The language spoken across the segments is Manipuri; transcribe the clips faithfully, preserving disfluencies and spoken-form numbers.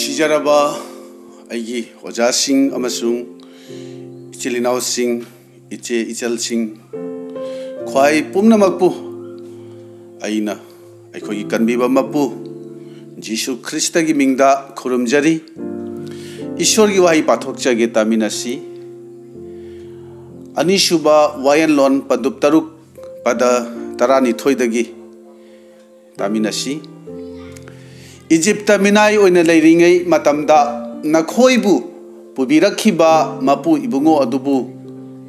ꯅꯨꯡꯁꯤꯖꯔꯕ ꯑꯩꯒꯤ ꯑꯣꯖꯥꯁꯤꯡ ꯑꯃꯁꯨꯡ ꯏꯆꯤꯜ ꯏꯅꯥꯎꯁꯤꯡ, ꯏꯆꯦ ꯏꯆꯜꯁꯤꯡ, ꯈ꯭ꯋꯥꯏ ꯄꯨꯝꯅꯃꯛꯄꯨ ꯑꯩꯅ ꯑꯩꯈꯣꯏꯒꯤ ꯀꯟꯕꯤꯕ ꯃꯄꯨ ꯖꯤꯁꯨ ꯈ꯭ꯔꯤꯁꯇꯒꯤ ꯃꯤꯡꯗ ꯈꯨꯔꯨꯝꯖꯔꯤ꯫ ꯏꯁꯣꯔꯒꯤ ꯋꯥꯍꯩ ꯄꯥꯊꯣꯛꯆꯒꯦ, ꯇꯥꯃꯤꯟꯅꯁꯤ꯫ ꯑꯅꯤꯁꯨꯕ ꯋꯥꯌꯦꯜꯂꯣꯟ ꯄꯟꯗꯨꯞ ꯇꯔꯨꯛ, ꯄꯗ ꯇꯔꯥꯅꯤꯊꯣꯏꯗꯒꯤ ꯇꯥꯃꯤꯟꯅꯁꯤ꯫ ꯏꯖꯤꯞꯇ ꯃꯤꯅꯥꯏ ꯑꯣꯏꯅ ꯂꯩꯔꯤꯉꯩ ꯃꯇꯝꯗ ꯅꯈꯣꯏꯕꯨ ꯄꯨꯕꯤꯔꯛꯈꯤꯕ ꯃꯄꯨ ꯏꯕꯨꯡꯉꯣ ꯑꯗꯨꯕꯨ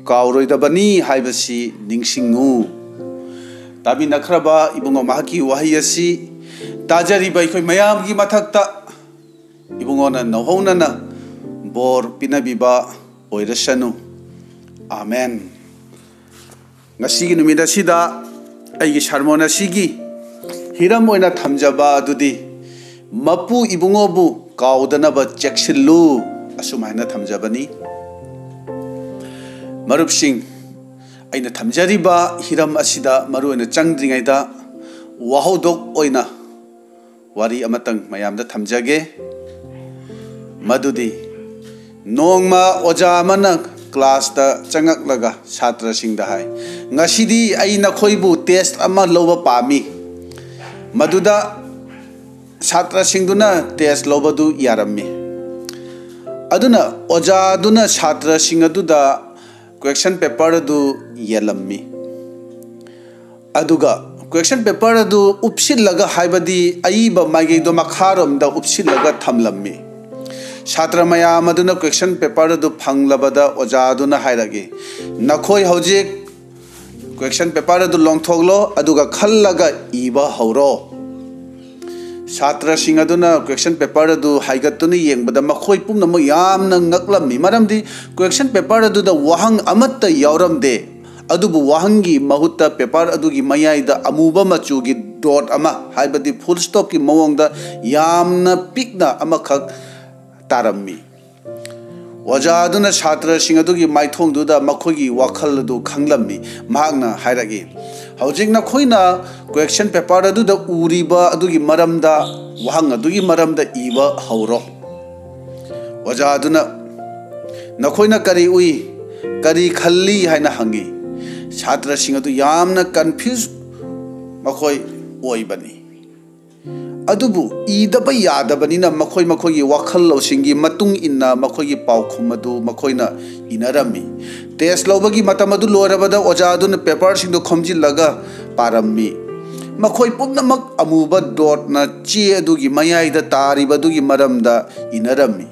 ꯀꯥꯎꯔꯣꯏꯗꯕꯅꯤ ꯍꯥꯏꯕꯁꯤ ꯅꯤꯡꯁꯤꯡꯉꯨ꯫ ꯇꯥꯃꯤꯟꯅꯈ꯭ꯔꯕ ꯏꯕꯨꯡꯉꯣ ꯃꯍꯥꯛꯀꯤ ꯋꯥꯍꯩ ꯑꯁꯤ ꯇꯥꯖꯔꯤꯕ ꯑꯩꯈꯣꯏ ꯃꯌꯥꯝꯒꯤ ꯃꯊꯛꯇ ꯏꯕꯨꯡꯉꯣꯅ ꯅꯧꯍꯧꯅꯅ ꯕꯣꯔ ꯄꯤꯅꯕꯤꯕ ꯑꯣꯏꯔꯁꯅꯨ꯫ ꯑꯥꯃꯦꯟ꯫ ꯉꯁꯤꯒꯤ ꯅꯨꯃꯤꯠ ꯑꯁꯤꯗ ꯑꯩꯒꯤ ꯁꯔꯃꯣꯟ ꯑꯁꯤꯒꯤ ꯍꯤꯔꯝ ꯑꯣꯏꯅ ꯊꯝꯖꯕ ꯑꯗꯨꯗꯤ "ꯃꯄꯨ ꯏꯕꯨꯡꯉꯣꯕꯨ ꯀꯥꯎꯗꯅꯕ ꯆꯦꯛꯁꯤꯜꯂꯨ" ꯑꯁꯨꯃꯥꯏꯅ ꯊꯝꯖꯕꯅꯤ꯫ ꯃꯔꯨꯞꯁꯤꯡ, ꯑꯩꯅ ꯊꯝꯖꯔꯤꯕ ꯍꯤꯔꯝ ꯑꯁꯤꯗ ꯃꯔꯨꯑꯣꯏꯅ ꯆꯪꯗ꯭ꯔꯤꯉꯩꯗ ꯋꯥꯍꯧꯗꯣꯛ ꯑꯣꯏꯅ ꯋꯥꯔꯤ ꯑꯃꯇꯪ ꯃꯌꯥꯝꯗ ꯊꯝꯖꯒꯦ꯫ ꯃꯗꯨꯗꯤ ꯅꯣꯡꯃ ꯑꯣꯖꯥ ꯑꯃꯅ ꯀ꯭ꯂꯥꯁꯇ ꯆꯪꯉꯛꯂꯒ ꯁꯥꯇ꯭ꯔꯁꯤꯡꯗ ꯍꯥꯏ, "ꯉꯁꯤꯗꯤ ꯑꯩ ꯅꯈꯣꯏꯕꯨ ꯇꯦꯁ ꯑꯃ ꯂꯧꯕ ꯄꯥꯝꯃꯤ꯫" ꯃꯗꯨꯗ ꯁꯥꯇ꯭ꯔꯁꯤꯡꯗꯨꯅ ꯇꯦꯁ ꯂꯧꯕꯗꯨ ꯌꯥꯔꯝꯃꯤ꯫ ꯑꯗꯨꯅ ꯑꯣꯖꯥꯗꯨꯅ ꯁꯥꯇ꯭ꯔꯁꯤꯡ ꯑꯗꯨꯗ ꯀ꯭ꯋꯦꯁꯟ ꯄꯦꯄꯔ ꯑꯗꯨ ꯌꯦꯜꯂꯝꯃꯤ꯫ ꯑꯗꯨꯒ ꯀ꯭ꯋꯦꯁꯟ ꯄꯦꯄꯔ ꯑꯗꯨ ꯎꯞꯁꯤꯜꯂꯒ, ꯍꯥꯏꯕꯗꯤ ꯑꯏꯕ ꯃꯥꯏꯀꯩꯗꯣ ꯃꯈꯥꯔꯣꯝꯗ ꯎꯞꯁꯤꯜꯂꯒ ꯊꯝꯂꯝꯃꯤ꯫ ꯁꯥꯇ꯭ꯔ ꯃꯌꯥꯝ ꯑꯗꯨꯅ ꯀ꯭ꯋꯦꯁꯟ ꯄꯦꯄꯔ ꯑꯗꯨ ꯐꯪꯂꯕꯗ ꯑꯣꯖꯥ ꯑꯗꯨꯅ ꯍꯥꯏꯔꯛꯏ, "ꯅꯈꯣꯏ ꯍꯧꯖꯤꯛ ꯀ꯭ꯋꯦꯁꯟ ꯄꯦꯄꯔ ꯑꯗꯨ ꯂꯣꯡꯊꯣꯛꯂꯣ, ꯑꯗꯨꯒ ꯈꯜꯂꯒ ꯏꯕ ꯍꯧꯔꯣ꯫" ꯁꯥꯇ꯭ꯔꯁꯤꯡ ꯑꯗꯨꯅ ꯀ꯭ꯋꯦꯁꯟ ꯄꯦꯄꯔ ꯑꯗꯨ ꯍꯥꯏꯒꯠꯇꯨꯅ ꯌꯦꯡꯕꯗ ꯃꯈꯣꯏ ꯄꯨꯝꯅꯃꯛ ꯌꯥꯝꯅ ꯉꯛꯂꯝꯃꯤ, ꯃꯔꯝꯗꯤ ꯀ꯭ꯋꯦꯁꯟ ꯄꯦꯄꯔ ꯑꯗꯨꯗ ꯋꯥꯍꯪ ꯑꯃꯠꯇ ꯌꯥꯎꯔꯝꯗꯦ꯫ ꯑꯗꯨꯕꯨ ꯋꯥꯍꯪꯒꯤ ꯃꯍꯨꯠꯇ ꯄꯦꯄꯔ ꯑꯗꯨꯒꯤ ꯃꯌꯥꯏꯗ ꯑꯃꯨꯕ ꯃꯆꯨꯒꯤ ꯗꯣꯠ ꯑꯃ, ꯍꯥꯏꯕꯗꯤ ꯐꯨꯜ ꯁ꯭ꯇꯣꯞꯀꯤ ꯃꯑꯣꯡꯗ ꯌꯥꯝꯅ ꯄꯤꯛꯅ ꯑꯃꯈꯛ ꯇꯥꯔꯝꯃꯤ꯫ ꯑꯣꯖꯥ ꯑꯗꯨꯅ ꯁꯥꯇ꯭ꯔꯁꯤꯡ ꯑꯗꯨꯒꯤ ꯃꯥꯏꯊꯣꯡꯗꯨꯗ ꯃꯈꯣꯏꯒꯤ ꯋꯥꯈꯜ ꯑꯗꯨ ꯈꯪꯂꯝꯃꯤ꯫ ꯃꯍꯥꯛꯅ ꯍꯥꯏꯔꯛꯏ, ꯍꯧꯖꯤꯛ ꯅꯈꯣꯏꯅ ꯀ꯭ꯋꯦꯁꯟ ꯄꯦꯄꯔ ꯑꯗꯨꯗ ꯎꯔꯤꯕ ꯑꯗꯨꯒꯤ ꯃꯔꯝꯗ, ꯋꯥꯍꯪ ꯑꯗꯨꯒꯤ ꯃꯔꯝꯗ ꯏꯕ ꯍꯧꯔꯣ꯫ ꯑꯣꯖꯥ ꯑꯗꯨꯅ, "ꯅꯈꯣꯏꯅ ꯀꯔꯤ ꯎꯏ, ꯀꯔꯤ ꯈꯜꯂꯤ?" ꯍꯥꯏꯅ ꯍꯪꯉꯤ꯫ ꯁꯥꯇ꯭ꯔꯁꯤꯡ ꯑꯗꯨ ꯌꯥꯝꯅ ꯀꯟꯐ꯭ꯌꯨꯁ ꯃꯈꯣꯏ ꯑꯣꯏꯕꯅꯤ꯫ ꯑꯗꯨꯕꯨ ꯏꯗꯕ ꯌꯥꯗꯕꯅꯤꯅ ꯃꯈꯣꯏ ꯃꯈꯣꯏꯒꯤ ꯋꯥꯈꯜ ꯂꯧꯁꯤꯡꯒꯤ ꯃꯇꯨꯡ ꯏꯟꯅ ꯃꯈꯣꯏꯒꯤ ꯄꯥꯎꯈꯨꯝ ꯑꯗꯨ ꯃꯈꯣꯏꯅ ꯏꯅꯔꯝꯃꯤ꯫ ꯇꯦꯁ ꯂꯧꯕꯒꯤ ꯃꯇꯝ ꯑꯗꯨ ꯂꯣꯏꯔꯕꯗ ꯑꯣꯖꯥ ꯑꯗꯨꯅ ꯄꯦꯄꯔꯁꯤꯡꯗꯨ ꯈꯣꯝꯖꯤꯜꯂꯒ ꯄꯥꯔꯝꯃꯤ꯫ ꯃꯈꯣꯏ ꯄꯨꯝꯅꯃꯛ ꯑꯃꯨꯕ ꯗꯣꯠꯅ ꯆꯦ ꯑꯗꯨꯒꯤ ꯃꯌꯥꯏꯗ ꯇꯥꯔꯤꯕ ꯑꯗꯨꯒꯤ ꯃꯔꯝꯗ ꯏꯅꯔꯝꯃꯤ꯫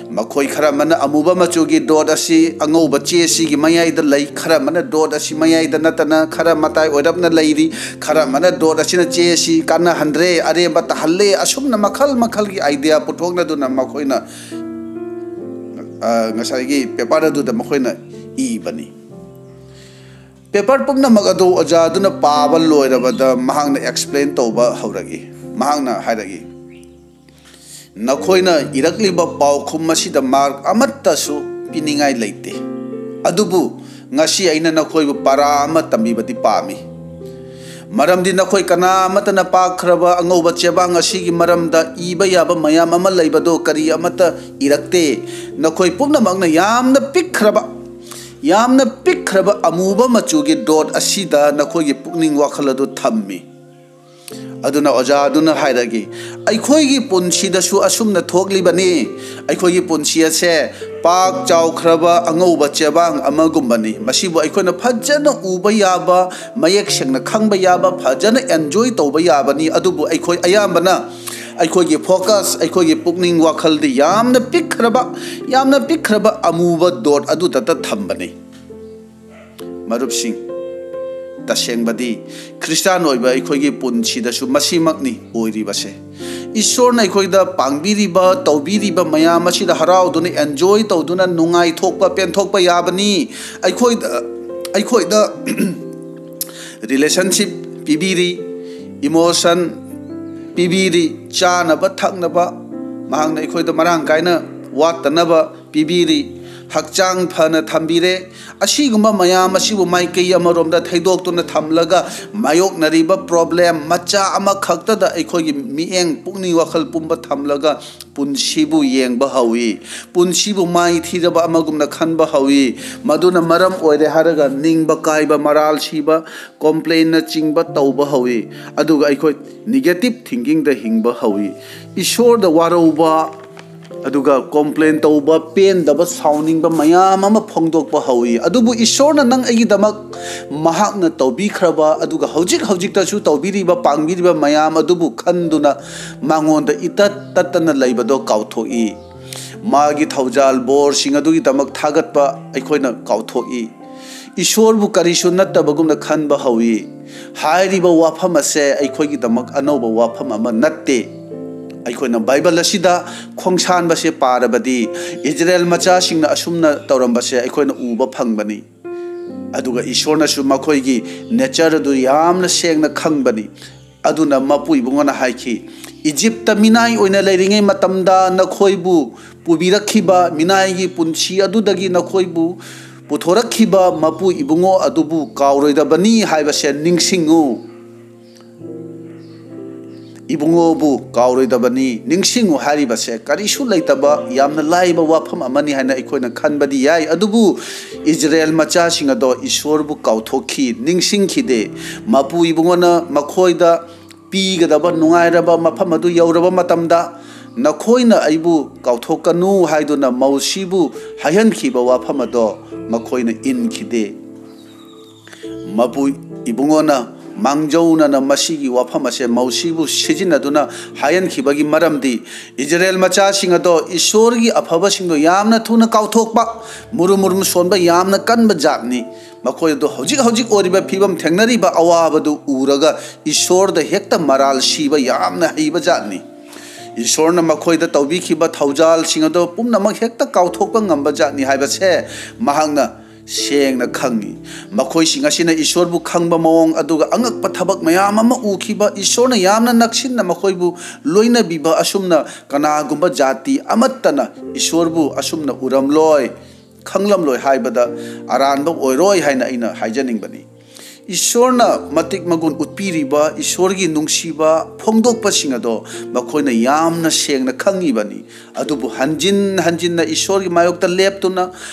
ꯃꯈꯣꯏ ꯈꯔ ꯑꯃꯅ ꯑꯃꯨꯕ ꯃꯆꯨꯒꯤ ꯗꯣꯠ ꯑꯁꯤ ꯑꯉꯧꯕ ꯆꯦ ꯑꯁꯤꯒꯤ ꯃꯌꯥꯏꯗ ꯂꯩ, ꯈꯔ ꯑꯃꯅ ꯗꯣꯠ ꯑꯁꯤ ꯃꯌꯥꯏꯗ ꯅꯠꯇꯅ ꯈꯔ ꯃꯇꯥꯏ ꯑꯣꯏꯔꯞꯅ ꯂꯩꯔꯤ, ꯈꯔ ꯑꯃꯅ ꯗꯣꯠ ꯑꯁꯤꯅ ꯆꯦ ꯑꯁꯤ ꯀꯥꯟꯅꯍꯟꯗ꯭ꯔꯦ, ꯑꯔꯦꯝꯕ ꯇꯥꯍꯜꯂꯦ, ꯑꯁꯨꯝꯅ ꯃꯈꯜ ꯃꯈꯜꯒꯤ ꯑꯥꯏꯗꯤꯌꯥ ꯄꯨꯊꯣꯛꯅꯗꯨꯅ ꯃꯈꯣꯏꯅ, ꯑ, ꯉꯁꯥꯏꯒꯤ ꯄꯦꯄꯔ ꯑꯗꯨꯗ ꯃꯈꯣꯏꯅ ꯏꯕꯅꯤ꯫ ꯄꯦꯄꯔ ꯄꯨꯝꯅꯃꯛ ꯑꯗꯨ ꯑꯣꯖꯥ ꯑꯗꯨꯅ ꯄꯥꯕ ꯂꯣꯏꯔꯕꯗ ꯃꯍꯥꯛꯅ ꯑꯦꯛꯁꯄ꯭ꯂꯦꯟ ꯇꯧꯕ ꯍꯧꯔꯛꯏ꯫ ꯃꯍꯥꯛꯅ ꯍꯥꯏꯔꯛꯏ, "ꯅꯈꯣꯏꯅ ꯏꯔꯛꯂꯤꯕ ꯄꯥꯎꯈꯨꯝ ꯑꯁꯤꯗ ꯃꯥꯔꯛ ꯑꯃꯠꯇꯁꯨ ꯄꯤꯅꯤꯡꯉꯥꯏ ꯂꯩꯇꯦ꯫ ꯑꯗꯨꯕꯨ ꯉꯁꯤ ꯑꯩꯅ ꯅꯈꯣꯏꯕꯨ ꯄꯔꯥ ꯑꯃ ꯇꯝꯕꯤꯕꯗꯤ ꯄꯥꯝꯃꯤ꯫ ꯃꯔꯝꯗꯤ ꯅꯈꯣꯏ ꯀꯅꯥ ꯑꯃꯠꯇꯅ ꯄꯥꯛꯈ꯭ꯔꯕ ꯑꯉꯧꯕ ꯆꯦꯕꯥꯡ ꯑꯁꯤꯒꯤ ꯃꯔꯝꯗ ꯏꯕ ꯌꯥꯕ ꯃꯌꯥꯝ ꯑꯃ ꯂꯩꯕꯗꯣ ꯀꯔꯤ ꯑꯃꯠꯇ ꯏꯔꯛꯇꯦ꯫ ꯅꯈꯣꯏ ꯄꯨꯝꯅꯃꯛꯅ ꯌꯥꯝꯅ ꯄꯤꯛꯈ꯭ꯔꯕ, ꯌꯥꯝꯅ ꯄꯤꯛꯈ꯭ꯔꯕ ꯑꯃꯨꯕ ꯃꯆꯨꯒꯤ ꯗꯣꯠ ꯑꯁꯤꯗ ꯅꯈꯣꯏꯒꯤ ꯄꯨꯛꯅꯤꯡ ꯋꯥꯈꯜ ꯑꯗꯨ ꯊꯝꯃꯤ꯫" ꯑꯗꯨꯅ ꯑꯣꯖꯥ ꯑꯗꯨꯅ ꯍꯥꯏꯔꯛꯏ, "ꯑꯩꯈꯣꯏꯒꯤ ꯄꯨꯟꯁꯤꯗꯁꯨ ꯑꯁꯨꯝꯅ ꯊꯣꯛꯂꯤꯕꯅꯤ꯫ ꯑꯩꯈꯣꯏꯒꯤ ꯄꯨꯟꯁꯤ ꯑꯁꯦ ꯄꯥꯛ ꯆꯥꯎꯈ꯭ꯔꯕ ꯑꯉꯧꯕ ꯆꯦꯕꯥꯡ ꯑꯃꯒꯨꯝꯕꯅꯤ꯫ ꯃꯁꯤꯕꯨ ꯑꯩꯈꯣꯏꯅ ꯐꯖꯅ ꯎꯕ ꯌꯥꯕ, ꯃꯌꯦꯛ ꯁꯦꯡꯅ ꯈꯪꯕ ꯌꯥꯕ, ꯐꯖꯅ ꯑꯦꯟꯖꯣꯏ ꯇꯧꯕ ꯌꯥꯕꯅꯤ꯫ ꯑꯗꯨꯕꯨ ꯑꯩꯈꯣꯏ ꯑꯌꯥꯝꯕꯅ ꯑꯩꯈꯣꯏꯒꯤ ꯐꯣꯀꯁ, ꯑꯩꯈꯣꯏꯒꯤ ꯄꯨꯛꯅꯤꯡ ꯋꯥꯈꯜꯗꯤ ꯌꯥꯝꯅ ꯄꯤꯛꯈ꯭ꯔꯕ, ꯌꯥꯝꯅ ꯄꯤꯛꯈ꯭ꯔꯕ ꯑꯃꯨꯕ ꯗꯣꯠ ꯑꯗꯨꯗꯇ ꯊꯝꯕꯅꯤ꯫" ꯃꯔꯨꯞꯁꯤꯡ, ꯇꯁꯦꯡꯕꯗꯤ ꯈ꯭ꯔꯤꯁꯇꯥꯟ ꯑꯣꯏꯕ ꯑꯩꯈꯣꯏꯒꯤ ꯄꯨꯟꯁꯤꯗꯁꯨ ꯃꯁꯤꯃꯛꯅꯤ ꯑꯣꯏꯔꯤꯕꯁꯦ꯫ ꯏꯁꯣꯔꯅ ꯑꯩꯈꯣꯏꯗ ꯄꯥꯡꯕꯤꯔꯤꯕ, ꯇꯧꯕꯤꯔꯤꯕ ꯃꯌꯥꯝ ꯑꯁꯤꯗ ꯍꯔꯥꯎꯗꯨꯅ, ꯑꯦꯟꯖꯣꯏ ꯇꯧꯗꯨꯅ, ꯅꯨꯡꯉꯥꯏꯊꯣꯛꯄ, ꯄꯦꯟꯊꯣꯛꯄ ꯌꯥꯕꯅꯤ꯫ ꯑꯩꯈꯣꯏꯗ, ꯑꯩꯈꯣꯏꯗ ꯔꯤꯂꯦꯁꯟꯁꯤꯞ ꯄꯤꯕꯤꯔꯤ, ꯏꯃꯣꯁꯟ ꯄꯤꯕꯤꯔꯤ, ꯆꯥꯅꯕ ꯊꯛꯅꯕ ꯃꯍꯥꯛꯅ ꯑꯩꯈꯣꯏꯗ ꯃꯔꯥꯡ ꯀꯥꯏꯅ ꯋꯥꯠꯇꯅꯕ ꯄꯤꯕꯤꯔꯤ꯫ ꯍꯛꯆꯥꯡ ꯐꯅ ꯊꯝꯕꯤꯔꯦ꯫ ꯑꯁꯤꯒꯨꯝꯕ ꯃꯌꯥꯝ ꯑꯁꯤꯕꯨ ꯃꯥꯏꯀꯩ ꯑꯃꯔꯣꯝꯗ ꯊꯩꯗꯣꯛꯇꯨꯅ ꯊꯝꯂꯒ, ꯃꯥꯌꯣꯛꯅꯔꯤꯕ problem ꯃꯆꯥ ꯑꯃꯈꯛꯇꯗ ꯑꯩꯈꯣꯏꯒꯤ ꯃꯤꯠꯌꯦꯡ, ꯄꯨꯛꯅꯤꯡ, ꯋꯥꯈꯜ ꯄꯨꯝꯕ ꯊꯝꯂꯒ ꯄꯨꯟꯁꯤꯕꯨ ꯌꯦꯡꯕ ꯍꯧꯏ꯫ ꯄꯨꯟꯁꯤꯕꯨ ꯃꯥꯏ ꯊꯤꯔꯕ ꯑꯃꯒꯨꯝꯅ ꯈꯟꯕ ꯍꯧꯏ꯫ ꯃꯗꯨꯅ ꯃꯔꯝ ꯑꯣꯏꯔꯦ ꯍꯥꯏꯔꯒ ꯅꯤꯡꯕ ꯀꯥꯏꯕ, ꯃꯔꯥꯜ ꯁꯤꯕ, complainꯅꯆꯤꯡꯕ ꯇꯧꯕ ꯍꯧꯏ꯫ ꯑꯗꯨꯒ ꯑꯩꯈꯣꯏ negative thinkingꯗ ꯍꯤꯡꯕ ꯍꯧꯏ꯫ ꯏꯁꯣꯔꯗ ꯋꯥꯔꯧꯕ, ꯑꯗꯨꯒ complain ꯇꯧꯕ, ꯄꯦꯟꯗꯕ, ꯁꯥꯎꯅꯤꯡꯕ ꯃꯌꯥꯝ ꯑꯃ ꯐꯣꯡꯗꯣꯛꯄ ꯍꯧꯏ꯫ ꯑꯗꯨꯕꯨ ꯏꯁꯣꯔꯅ ꯅꯪ ꯑꯩꯒꯤꯗꯃꯛ ꯃꯍꯥꯛꯅ ꯇꯧꯕꯤꯈ꯭ꯔꯕ, ꯑꯗꯨꯒ ꯍꯧꯖꯤꯛ ꯍꯧꯖꯤꯛꯇꯁꯨ ꯇꯧꯕꯤꯔꯤꯕ, ꯄꯥꯡꯕꯤꯔꯤꯕ ꯃꯌꯥꯝ ꯑꯗꯨꯕꯨ ꯈꯟꯗꯨꯅ ꯃꯉꯣꯟꯗ ꯏꯇꯠ ꯇꯠꯇꯅ ꯂꯩꯕꯗꯣ ꯀꯥꯎꯊꯣꯛꯏ꯫ ꯃꯥꯒꯤ ꯊꯧꯖꯥꯜ ꯕꯣꯔꯁꯤꯡ ꯑꯗꯨꯒꯤꯗꯃꯛ ꯊꯥꯒꯠꯄ ꯑꯩꯈꯣꯏꯅ ꯀꯥꯎꯊꯣꯛꯏ꯫ ꯏꯁꯣꯔꯕꯨ ꯀꯔꯤꯁꯨ ꯅꯠꯇꯕꯒꯨꯝꯅ ꯈꯟꯕ ꯍꯧꯏ꯫ ꯍꯥꯏꯔꯤꯕ ꯋꯥꯐꯝ ꯑꯁꯦ ꯑꯩꯈꯣꯏꯒꯤꯗꯃꯛ ꯑꯅꯧꯕ ꯋꯥꯐꯝ ꯑꯃ ꯅꯠꯇꯦ꯫ ꯑꯩꯈꯣꯏꯅ ꯕꯥꯏꯕꯜ ꯑꯁꯤꯗ ꯈꯣꯡꯁꯥꯟꯕꯁꯦ ꯄꯥꯔꯕꯗꯤ, ꯏꯖꯔꯦꯜ ꯃꯆꯥꯁꯤꯡꯅ ꯑꯁꯨꯝꯅ ꯇꯧꯔꯝꯕꯁꯦ ꯑꯩꯈꯣꯏꯅ ꯎꯕ ꯐꯪꯕꯅꯤ꯫ ꯑꯗꯨꯒ ꯏꯁꯣꯔꯅꯁꯨ ꯃꯈꯣꯏꯒꯤ nature ꯑꯗꯨ ꯌꯥꯝꯅ ꯁꯦꯡꯅ ꯈꯪꯕꯅꯤ꯫ ꯑꯗꯨꯅ ꯃꯄꯨ ꯏꯕꯨꯡꯉꯣꯅ ꯍꯥꯏꯈꯤ, "ꯏꯖꯤꯞꯇ ꯃꯤꯅꯥꯏ ꯑꯣꯏꯅ ꯂꯩꯔꯤꯉꯩ ꯃꯇꯝꯗ ꯅꯈꯣꯏꯕꯨ ꯄꯨꯕꯤꯔꯛꯈꯤꯕ, ꯃꯤꯅꯥꯏꯒꯤ ꯄꯨꯟꯁꯤ ꯑꯗꯨꯗꯒꯤ ꯅꯈꯣꯏꯕꯨ ꯄꯨꯊꯣꯔꯛꯈꯤꯕ ꯃꯄꯨ ꯏꯕꯨꯡꯉꯣ ꯑꯗꯨꯕꯨ ꯀꯥꯎꯔꯣꯏꯗꯕꯅꯤ ꯍꯥꯏꯕꯁꯦ ꯅꯤꯡꯁꯤꯡꯉꯨ꯫ ꯏꯕꯨꯡꯉꯣꯕꯨ ꯀꯥꯎꯔꯣꯏꯗꯕꯅꯤ, ꯅꯤꯡꯁꯤꯡꯉꯨ" ꯍꯥꯏꯔꯤꯕꯁꯦ ꯀꯔꯤꯁꯨ ꯂꯩꯇꯕ ꯌꯥꯝꯅ ꯂꯥꯏꯕ ꯋꯥꯐꯝ ꯑꯃꯅꯤ ꯍꯥꯏꯅ ꯑꯩꯈꯣꯏꯅ ꯈꯟꯕꯗꯤ ꯌꯥꯏ꯫ ꯑꯗꯨꯕꯨ ꯏꯖꯔꯦꯜ ꯃꯆꯥꯁꯤꯡ ꯑꯗꯣ ꯏꯁꯣꯔꯕꯨ ꯀꯥꯎꯊꯣꯛꯈꯤ, ꯅꯤꯡꯁꯤꯡꯈꯤꯗꯦ꯫ ꯃꯄꯨ ꯏꯕꯨꯡꯉꯣꯅ ꯃꯈꯣꯏꯗ ꯄꯤꯒꯗꯕ ꯅꯨꯡꯉꯥꯏꯔꯕ ꯃꯐꯝ ꯑꯗꯨ ꯌꯧꯔꯕ ꯃꯇꯝꯗ, "ꯅꯈꯣꯏꯅ ꯑꯩꯕꯨ ꯀꯥꯎꯊꯣꯛꯀꯅꯨ" ꯍꯥꯏꯗꯨꯅ ꯃꯧꯁꯤꯕꯨ ꯍꯥꯏꯍꯟꯈꯤꯕ ꯋꯥꯐꯝ ꯑꯗꯣ ꯃꯈꯣꯏꯅ ꯏꯟꯈꯤꯗꯦ꯫ ꯃꯄꯨ ꯏꯕꯨꯡꯉꯣꯅ ꯃꯥꯡꯖꯧꯅꯅ ꯃꯁꯤꯒꯤ ꯋꯥꯐꯝ ꯑꯁꯦ ꯃꯧꯁꯤꯕꯨ ꯁꯤꯖꯤꯟꯅꯗꯨꯅ ꯍꯥꯏꯍꯟꯈꯤꯕꯒꯤ ꯃꯔꯝꯗꯤ, ꯏꯖꯔꯦꯜ ꯃꯆꯥꯁꯤꯡ ꯑꯗꯣ ꯏꯁꯣꯔꯒꯤ ꯑꯐꯕꯁꯤꯡꯗꯣ ꯌꯥꯝꯅ ꯊꯨꯅ ꯀꯥꯎꯊꯣꯛꯄ, ꯃꯨꯔꯨꯝ ꯃꯨꯔꯨꯝ ꯁꯣꯟꯕ ꯌꯥꯝꯅ ꯀꯟꯕ ꯖꯥꯠꯅꯤ꯫ ꯃꯈꯣꯏ ꯑꯗꯣ ꯍꯧꯖꯤꯛ ꯍꯧꯖꯤꯛ ꯑꯣꯏꯔꯤꯕ ꯐꯤꯕꯝ, ꯊꯦꯡꯅꯔꯤꯕ ꯑꯋꯥꯕꯗꯨ ꯎꯔꯒ ꯏꯁꯣꯔꯗ ꯍꯦꯛꯇ ꯃꯔꯥꯜ ꯁꯤꯕ ꯌꯥꯝꯅ ꯍꯩꯕ ꯖꯥꯠꯅꯤ꯫ ꯏꯁꯣꯔꯅ ꯃꯈꯣꯏꯗ ꯇꯧꯕꯤꯈꯤꯕ ꯊꯧꯖꯥꯜꯁꯤꯡ ꯑꯗꯣ ꯄꯨꯝꯅꯃꯛ ꯍꯦꯛꯇ ꯀꯥꯎꯊꯣꯛꯄ ꯉꯝꯕ ꯖꯥꯠꯅꯤ ꯍꯥꯏꯕꯁꯦ ꯃꯍꯥꯛꯅ ꯁꯦꯡꯅ ꯈꯪꯏ꯫ ꯃꯈꯣꯏꯁꯤꯡ ꯑꯁꯤꯅ ꯏꯁꯣꯔꯕꯨ ꯈꯪꯕ ꯃꯑꯣꯡ, ꯑꯗꯨꯒ ꯑꯉꯛꯄ ꯊꯕꯛ ꯃꯌꯥꯝ ꯑꯃ ꯎꯈꯤꯕ, ꯏꯁꯣꯔꯅ ꯌꯥꯝꯅ ꯅꯛꯁꯤꯟꯅ ꯃꯈꯣꯏꯕꯨ ꯂꯣꯏꯅꯕꯤꯕ, ꯑꯁꯨꯝꯅ ꯀꯅꯥꯒꯨꯝꯕ ꯖꯥꯇꯤ ꯑꯃꯠꯇꯅ ꯏꯁꯣꯔꯕꯨ ꯑꯁꯨꯝꯅ ꯎꯔꯝꯂꯣꯏ꯫ ꯈꯪꯂꯝꯂꯣꯏ ꯍꯥꯏꯕꯗ ꯑꯔꯥꯟꯕ ꯑꯣꯏꯔꯣꯏ ꯍꯥꯏꯅ ꯑꯩꯅ ꯍꯥꯏꯖꯅꯤꯡꯕꯅꯤ꯫ ꯏꯁꯣꯔꯅ ꯃꯇꯤꯛ ꯃꯒꯨꯟ ꯎꯠꯄꯤꯔꯤꯕ ꯏꯁꯣꯔꯒꯤ ꯅꯨꯡꯁꯤꯕ ꯐꯣꯡꯗꯣꯛꯄꯁꯤꯡ ꯑꯗꯣ ꯃꯈꯣꯏꯅ ꯌꯥꯝꯅ ꯁꯦꯡꯅ ꯈꯪꯉꯤꯕꯅꯤ꯫ ꯑꯗꯨꯕꯨ ꯍꯟꯖꯤꯟ ꯍꯟꯖꯤꯟꯅ ꯏꯁꯣꯔꯒꯤ ꯃꯥꯌꯣꯛꯇ ꯂꯦꯞꯇꯨꯅ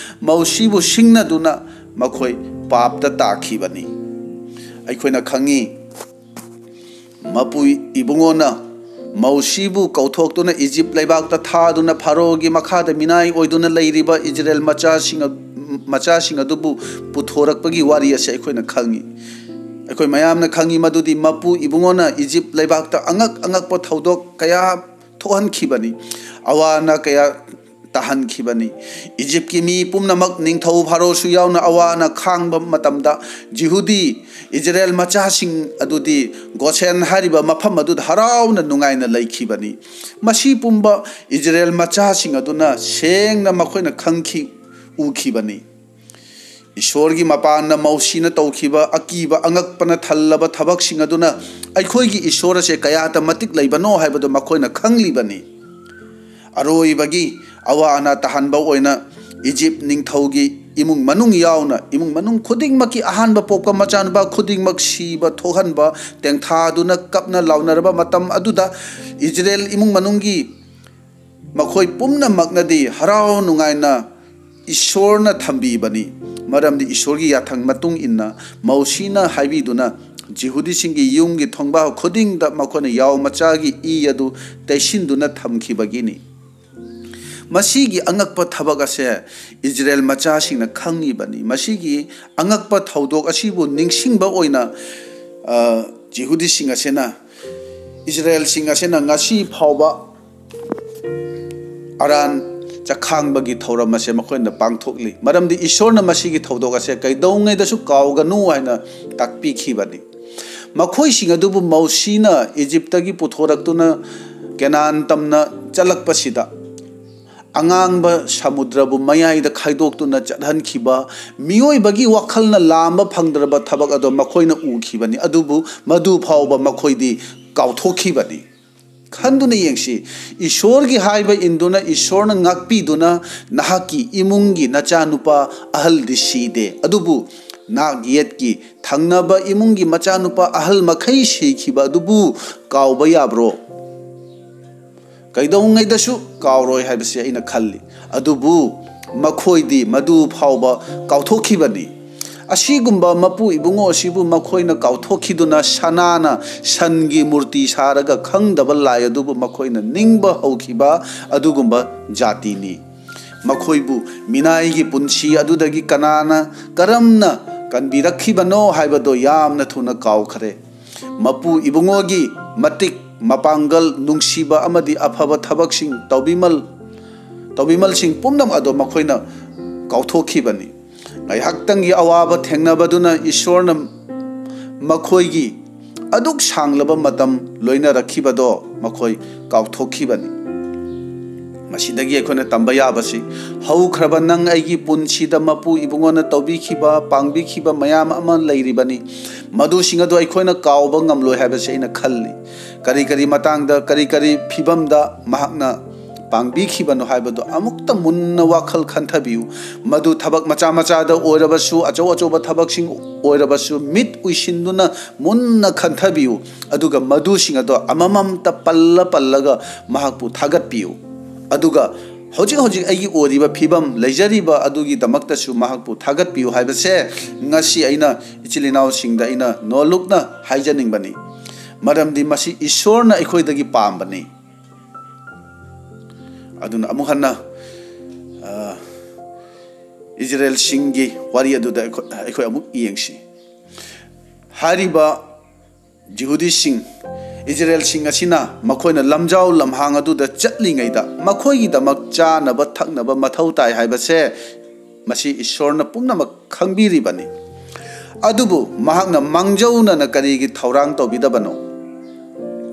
ꯃꯧꯁꯤꯕꯨ ꯁꯤꯡꯅꯗꯨꯅ ꯃꯈꯣꯏ ꯄꯥꯞꯇ ꯇꯥꯈꯤꯕꯅꯤ꯫ ꯑꯩꯈꯣꯏꯅ ꯈꯪꯉꯤ, ꯃꯄꯨ ꯏꯕꯨꯡꯉꯣꯅ ꯃꯧꯁꯤꯕꯨ ꯀꯧꯊꯣꯛꯇꯨꯅ ꯏꯖꯤꯞ ꯂꯩꯕꯥꯛꯇ ꯊꯥꯗꯨꯅ ꯐꯥꯔꯣꯒꯤ ꯃꯈꯥꯗ ꯃꯤꯅꯥꯏ ꯑꯣꯏꯗꯨꯅ ꯂꯩꯔꯤꯕ ꯏꯖꯔꯦꯜ ꯃꯆꯥꯁꯤꯡ ꯑ-, ꯃꯆꯥꯁꯤꯡ ꯑꯗꯨꯕꯨ ꯄꯨꯊꯣꯔꯛꯄꯒꯤ ꯋꯥꯔꯤ ꯑꯁꯤ ꯑꯩꯈꯣꯏꯅ ꯈꯪꯉꯤ꯫ ꯑꯩꯈꯣꯏ ꯃꯌꯥꯝꯅ ꯈꯪꯉꯤ ꯃꯗꯨꯗꯤ ꯃꯄꯨ ꯏꯕꯨꯡꯉꯣꯅ ꯏꯖꯤꯞ ꯂꯩꯕꯥꯛꯇ ꯑꯉꯛ ꯑꯉꯛꯄ ꯊꯧꯗꯣꯛ ꯀꯌꯥ ꯊꯣꯛꯍꯟꯈꯤꯕꯅꯤ꯫ ꯑꯋꯥ ꯑꯅꯥ ꯀꯌꯥ ꯇꯥꯍꯟꯈꯤꯕꯅꯤ꯫ ꯏꯖꯤꯞꯀꯤ ꯃꯤ ꯄꯨꯝꯅꯃꯛ, ꯅꯤꯡꯊꯧ ꯐꯥꯔꯣꯁꯨ ꯌꯥꯎꯅ, ꯑꯋꯥ ꯑꯅꯥ ꯈꯥꯡꯕ ꯃꯇꯝꯗ ꯖꯤꯍꯨꯗꯤ ꯏꯖꯔꯦꯜ ꯃꯆꯥꯁꯤꯡ ꯑꯗꯨꯗꯤ ꯒꯣꯁꯦꯟ ꯍꯥꯏꯔꯤꯕ ꯃꯐꯝ ꯑꯗꯨꯗ ꯍꯔꯥꯎꯅ ꯅꯨꯡꯉꯥꯏꯅ ꯂꯩꯈꯤꯕꯅꯤ꯫ ꯃꯁꯤ ꯄꯨꯝꯕ ꯏꯖꯔꯦꯜ ꯃꯆꯥꯁꯤꯡ ꯑꯗꯨꯅ ꯁꯦꯡꯅ ꯃꯈꯣꯏꯅ ꯈꯪꯈꯤ, ꯎꯈꯤꯕꯅꯤ꯫ ꯏꯁꯣꯔꯒꯤ ꯃꯄꯥꯟꯅ ꯃꯧꯁꯤꯅ ꯇꯧꯈꯤꯕ ꯑꯀꯤꯕ ꯑꯉꯛꯄꯅ ꯊꯜꯂꯕ ꯊꯕꯛꯁꯤꯡ ꯑꯗꯨꯅ ꯑꯩꯈꯣꯏꯒꯤ ꯏꯁꯣꯔ ꯑꯁꯦ ꯀꯌꯥꯇ ꯃꯇꯤꯛ ꯂꯩꯕꯅꯣ ꯍꯥꯏꯕꯗꯨ ꯃꯈꯣꯏꯅ ꯈꯪꯂꯤꯕꯅꯤ꯫ ꯑꯔꯣꯏꯕꯒꯤ ꯑꯋꯥ ꯑꯅꯥ ꯇꯥꯍꯟꯕ ꯑꯣꯏꯅ ꯏꯖꯤꯞ ꯅꯤꯡꯊꯧꯒꯤ ꯏꯃꯨꯡ ꯃꯅꯨꯡ ꯌꯥꯎꯅ ꯏꯃꯨꯡ ꯃꯅꯨꯡ ꯈꯨꯗꯤꯡꯃꯛꯀꯤ ꯑꯍꯥꯟꯕ ꯄꯣꯛꯄ ꯃꯆꯥꯅꯨꯄꯥ ꯈꯨꯗꯤꯡꯃꯛ ꯁꯤꯕ ꯊꯣꯛꯍꯟꯕ, ꯇꯦꯡꯊꯥꯗꯨꯅ ꯀꯞꯅ ꯂꯥꯎꯅꯔꯕ ꯃꯇꯝ ꯑꯗꯨꯗ ꯏꯖꯔꯦꯜ ꯏꯃꯨꯡ ꯃꯅꯨꯡꯒꯤ ꯃꯈꯣꯏ ꯄꯨꯝꯅꯃꯛꯅꯗꯤ ꯍꯔꯥꯎ ꯅꯨꯡꯉꯥꯏꯅ ꯏꯁꯣꯔꯅ ꯊꯝꯕꯤꯕꯅꯤ꯫ ꯃꯔꯝꯗꯤ ꯏꯁꯣꯔꯒꯤ ꯌꯥꯊꯪ ꯃꯇꯨꯡ ꯏꯟꯅ ꯃꯧꯁꯤꯅ ꯍꯥꯏꯕꯤꯗꯨꯅ ꯖꯤꯍꯨꯗꯤꯁꯤꯡꯒꯤ ꯌꯨꯝꯒꯤ ꯊꯣꯡꯕꯥꯜ ꯈꯨꯗꯤꯡꯗ ꯃꯈꯣꯏꯅ ꯌꯥꯎ ꯃꯆꯥꯒꯤ ꯏ ꯑꯗꯨ ꯇꯩꯁꯤꯟꯗꯨꯅ ꯊꯝꯈꯤꯕꯒꯤꯅꯤ꯫ ꯃꯁꯤꯒꯤ ꯑꯉꯛꯄ ꯊꯕꯛ ꯑꯁꯦ ꯏꯖꯔꯦꯜ ꯃꯆꯥꯁꯤꯡꯅ ꯈꯪꯉꯤꯕꯅꯤ꯫ ꯃꯁꯤꯒꯤ ꯑꯉꯛꯄ ꯊꯧꯗꯣꯛ ꯑꯁꯤꯕꯨ ꯅꯤꯡꯁꯤꯡꯕ ꯑꯣꯏꯅ, ꯑ, ꯖꯤꯍꯨꯗꯤꯁꯤꯡ ꯑꯁꯤꯅ, ꯏꯖꯔꯦꯜꯁꯤꯡ ꯑꯁꯤꯅ ꯉꯁꯤ ꯐꯥꯎꯕ ꯑꯔꯥꯟ ꯆꯈꯥꯡꯕꯒꯤ ꯊꯧꯔꯝ ꯑꯁꯦ ꯃꯈꯣꯏꯅ ꯄꯥꯡꯊꯣꯛꯂꯤ꯫ ꯃꯔꯝꯗꯤ ꯏꯁꯣꯔꯅ ꯃꯁꯤꯒꯤ ꯊꯧꯗꯣꯛ ꯑꯁꯦ ꯀꯩꯗꯧꯉꯩꯗꯁꯨ ꯀꯥꯎꯒꯅꯨ ꯍꯥꯏꯅ ꯇꯥꯛꯄꯤꯈꯤꯕꯅꯤ꯫ ꯃꯈꯣꯏꯁꯤꯡ ꯑꯗꯨꯕꯨ ꯃꯧꯁꯤꯅ ꯏꯖꯤꯞꯇꯒꯤ ꯄꯨꯊꯣꯔꯛꯇꯨꯅ ꯀꯦꯅꯥꯟ ꯇꯝꯅ ꯆꯠꯂꯛꯄꯁꯤꯗ, ꯑꯉꯥꯡꯕ ꯁꯃꯨꯗ꯭ꯔꯕꯨ ꯃꯌꯥꯏꯗ ꯈꯥꯏꯗꯣꯛꯇꯨꯅ ꯆꯠꯍꯟꯈꯤꯕ ꯃꯤꯑꯣꯏꯕꯒꯤ ꯋꯥꯈꯜꯅ ꯂꯥꯝꯕ ꯐꯪꯗ꯭ꯔꯕ ꯊꯕꯛ ꯑꯗꯣ ꯃꯈꯣꯏꯅ ꯎꯈꯤꯕꯅꯤ꯫ ꯑꯗꯨꯕꯨ ꯃꯗꯨ ꯐꯥꯎꯕ ꯃꯈꯣꯏꯗꯤ ꯀꯥꯎꯊꯣꯛꯈꯤꯕꯅꯤ꯫ ꯈꯟꯗꯨꯅ ꯌꯦꯡꯁꯤ꯫ ꯏꯁꯣꯔꯒꯤ ꯍꯥꯏꯕ ꯏꯟꯗꯨꯅ, ꯏꯁꯣꯔꯅ ꯉꯥꯛꯄꯤꯗꯨꯅ, ꯅꯍꯥꯛꯀꯤ ꯏꯃꯨꯡꯒꯤ ꯅꯆꯥꯅꯨꯄꯥ ꯑꯍꯜꯗꯤ ꯁꯤꯗꯦ, ꯑꯗꯨꯕꯨ ꯅꯥꯛ ꯌꯦꯠꯀꯤ ꯊꯪꯅꯕ ꯏꯃꯨꯡꯒꯤ ꯃꯆꯥꯅꯨꯄꯥ ꯑꯍꯜ ꯃꯈꯩ ꯁꯤꯈꯤꯕ ꯑꯗꯨꯕꯨ ꯀꯥꯎꯕ ꯌꯥꯕ꯭ꯔꯣ? ꯀꯩꯗꯧꯉꯩꯗꯁꯨ ꯀꯥꯎꯔꯣꯏ ꯍꯥꯏꯕꯁꯤ ꯑꯩꯅ ꯈꯜꯂꯤ꯫ ꯑꯗꯨꯕꯨ ꯃꯈꯣꯏꯗꯤ ꯃꯗꯨ ꯐꯥꯎꯕ ꯀꯥꯎꯊꯣꯛꯈꯤꯕꯅꯤ꯫ ꯑꯁꯤꯒꯨꯝꯕ ꯃꯄꯨ ꯏꯕꯨꯡꯉꯣ ꯑꯁꯤꯕꯨ ꯃꯈꯣꯏꯅ ꯀꯥꯎꯊꯣꯛꯈꯤꯗꯨꯅ, ꯁꯅꯥꯅ ꯁꯟꯒꯤ ꯃꯨꯔꯇꯤ ꯁꯥꯔꯒ ꯈꯪꯗꯕ ꯂꯥꯏ ꯑꯗꯨꯕꯨ ꯃꯈꯣꯏꯅ ꯅꯤꯡꯕ ꯍꯧꯈꯤꯕ ꯑꯗꯨꯒꯨꯝꯕ ꯖꯥꯇꯤꯅꯤ꯫ ꯃꯈꯣꯏꯕꯨ ꯃꯤꯅꯥꯏꯒꯤ ꯄꯨꯟꯁꯤ ꯑꯗꯨꯗꯒꯤ ꯀꯅꯥꯅ, ꯀꯔꯝꯅ ꯀꯟꯕꯤꯔꯛꯈꯤꯕꯅꯣ ꯍꯥꯏꯕꯗꯣ ꯌꯥꯝꯅ ꯊꯨꯅ ꯀꯥꯎꯈ꯭ꯔꯦ꯫ ꯃꯄꯨ ꯏꯕꯨꯡꯉꯣꯒꯤ ꯃꯇꯤꯛ, ꯃꯄꯥꯡꯒꯜ, ꯅꯨꯡꯁꯤꯕ ꯑꯃꯗꯤ ꯑꯐꯕ ꯊꯕꯛꯁꯤꯡ ꯇꯧꯕꯤꯃꯜ-, ꯇꯧꯕꯤꯃꯜꯁꯤꯡ ꯄꯨꯝꯅꯃꯛ ꯑꯗꯣ ꯃꯈꯣꯏꯅ ꯀꯥꯎꯊꯣꯛꯈꯤꯕꯅꯤ꯫ ꯉꯥꯏꯍꯥꯛꯇꯪꯒꯤ ꯑꯋꯥꯕ ꯊꯦꯡꯅꯕꯗꯨꯅ ꯏꯁꯣꯔꯅ ꯃꯈꯣꯏꯒꯤ ꯑꯗꯨꯛ ꯁꯥꯡꯂꯕ ꯃꯇꯝ ꯂꯣꯏꯅꯔꯛꯈꯤꯕꯗꯣ ꯃꯈꯣꯏ ꯀꯥꯎꯊꯣꯛꯈꯤꯕꯅꯤ꯫ ꯃꯁꯤꯗꯒꯤ ꯑꯩꯈꯣꯏꯅ ꯇꯝꯕ ꯌꯥꯕꯁꯤ, ꯍꯧꯈ꯭ꯔꯕ ꯅꯪ ꯑꯩꯒꯤ ꯄꯨꯟꯁꯤꯗ ꯃꯄꯨ ꯏꯕꯨꯡꯉꯣꯅ ꯇꯧꯕꯤꯈꯤꯕ, ꯄꯥꯡꯕꯤꯈꯤꯕ ꯃꯌꯥꯝ ꯑꯃ ꯂꯩꯔꯤꯕꯅꯤ꯫ ꯃꯗꯨꯁꯤꯡ ꯑꯗꯨ ꯑꯩꯈꯣꯏꯅ ꯀꯥꯎꯕ ꯉꯝꯂꯣꯏ ꯍꯥꯏꯕꯁꯤ ꯑꯩꯅ ꯈꯜꯂꯤ꯫ ꯀꯔꯤ ꯀꯔꯤ ꯃꯇꯥꯡꯗ, ꯀꯔꯤ ꯀꯔꯤ ꯐꯤꯕꯝꯗ ꯃꯍꯥꯛꯅ ꯄꯥꯡꯕꯤꯈꯤꯕꯅꯣ ꯍꯥꯏꯕꯗꯨ ꯑꯃꯨꯛꯇ ꯃꯨꯟꯅ ꯋꯥꯈꯜ ꯈꯟꯊꯕꯤꯌꯨ꯫ ꯃꯗꯨ ꯊꯕꯛ ꯃꯆꯥ ꯃꯆꯥꯗ ꯑꯣꯏꯔꯕꯁꯨ, ꯑꯆꯧ ꯑꯆꯧꯕ ꯊꯕꯛꯁꯤꯡ ꯑꯣꯏꯔꯕꯁꯨ, ꯃꯤꯠ ꯎꯏꯁꯤꯟꯗꯨꯅ ꯃꯨꯟꯅ ꯈꯟꯊꯕꯤꯌꯨ꯫ ꯑꯗꯨꯒ ꯃꯗꯨꯁꯤꯡ ꯑꯗꯣ ꯑꯃꯃꯝꯇ ꯄꯜꯂ ꯄꯜꯂꯒ ꯃꯍꯥꯛꯄꯨ ꯊꯥꯒꯠꯄꯤꯌꯨ꯫ ꯑꯗꯨꯒ ꯍꯧꯖꯤꯛ ꯍꯧꯖꯤꯛ ꯑꯩꯒꯤ ꯑꯣꯏꯔꯤꯕ ꯐꯤꯕꯝ, ꯂꯩꯖꯔꯤꯕ ꯑꯗꯨꯒꯤꯗꯃꯛꯇꯁꯨ ꯃꯍꯥꯛꯄꯨ ꯊꯥꯒꯠꯄꯤꯌꯨ ꯍꯥꯏꯕꯁꯦ ꯉꯁꯤ ꯑꯩꯅ ꯏꯆꯤꯜ ꯏꯅꯥꯎꯁꯤꯡꯗ ꯑꯩꯅ ꯅꯣꯜꯂꯨꯛꯅ ꯍꯥꯏꯖꯅꯤꯡꯕꯅꯤ꯫ ꯃꯔꯝꯗꯤ ꯃꯁꯤ ꯏꯁꯣꯔꯅ ꯑꯩꯈꯣꯏꯗꯒꯤ ꯄꯥꯝꯕꯅꯤ꯫ ꯑꯗꯨꯅ ꯑꯃꯨꯛ ꯍꯟꯅ, ꯑ, ꯏꯖꯔꯦꯜꯁꯤꯡꯒꯤ ꯋꯥꯔꯤ ꯑꯗꯨꯗ ꯑꯩꯈꯣꯏ, ꯑꯩꯈꯣꯏ ꯑꯃꯨꯛ ꯌꯦꯡꯁꯤ꯫ ꯍꯥꯏꯔꯤꯕ ꯖꯤꯍꯨꯗꯤꯁꯤꯡ, ꯏꯖꯔꯦꯜꯁꯤꯡ ꯑꯁꯤꯅ ꯃꯈꯣꯏꯅ ꯂꯝꯖꯥꯎ ꯂꯝꯍꯥꯡ ꯑꯗꯨꯗ ꯆꯠꯂꯤꯉꯩꯗ ꯃꯈꯣꯏꯒꯤꯗꯃꯛ ꯆꯥꯅꯕ ꯊꯛꯅꯕ ꯃꯊꯧ ꯇꯥꯏ ꯍꯥꯏꯕꯁꯦ ꯃꯁꯤ ꯏꯁꯣꯔꯅ ꯄꯨꯝꯅꯃꯛ ꯈꯪꯕꯤꯔꯤꯕꯅꯤ꯫ ꯑꯗꯨꯕꯨ ꯃꯍꯥꯛꯅ ꯃꯥꯡꯖꯧꯅꯅ ꯀꯔꯤꯒꯤ ꯊꯧꯔꯥꯡ ꯇꯧꯕꯤꯗꯕꯅꯣ?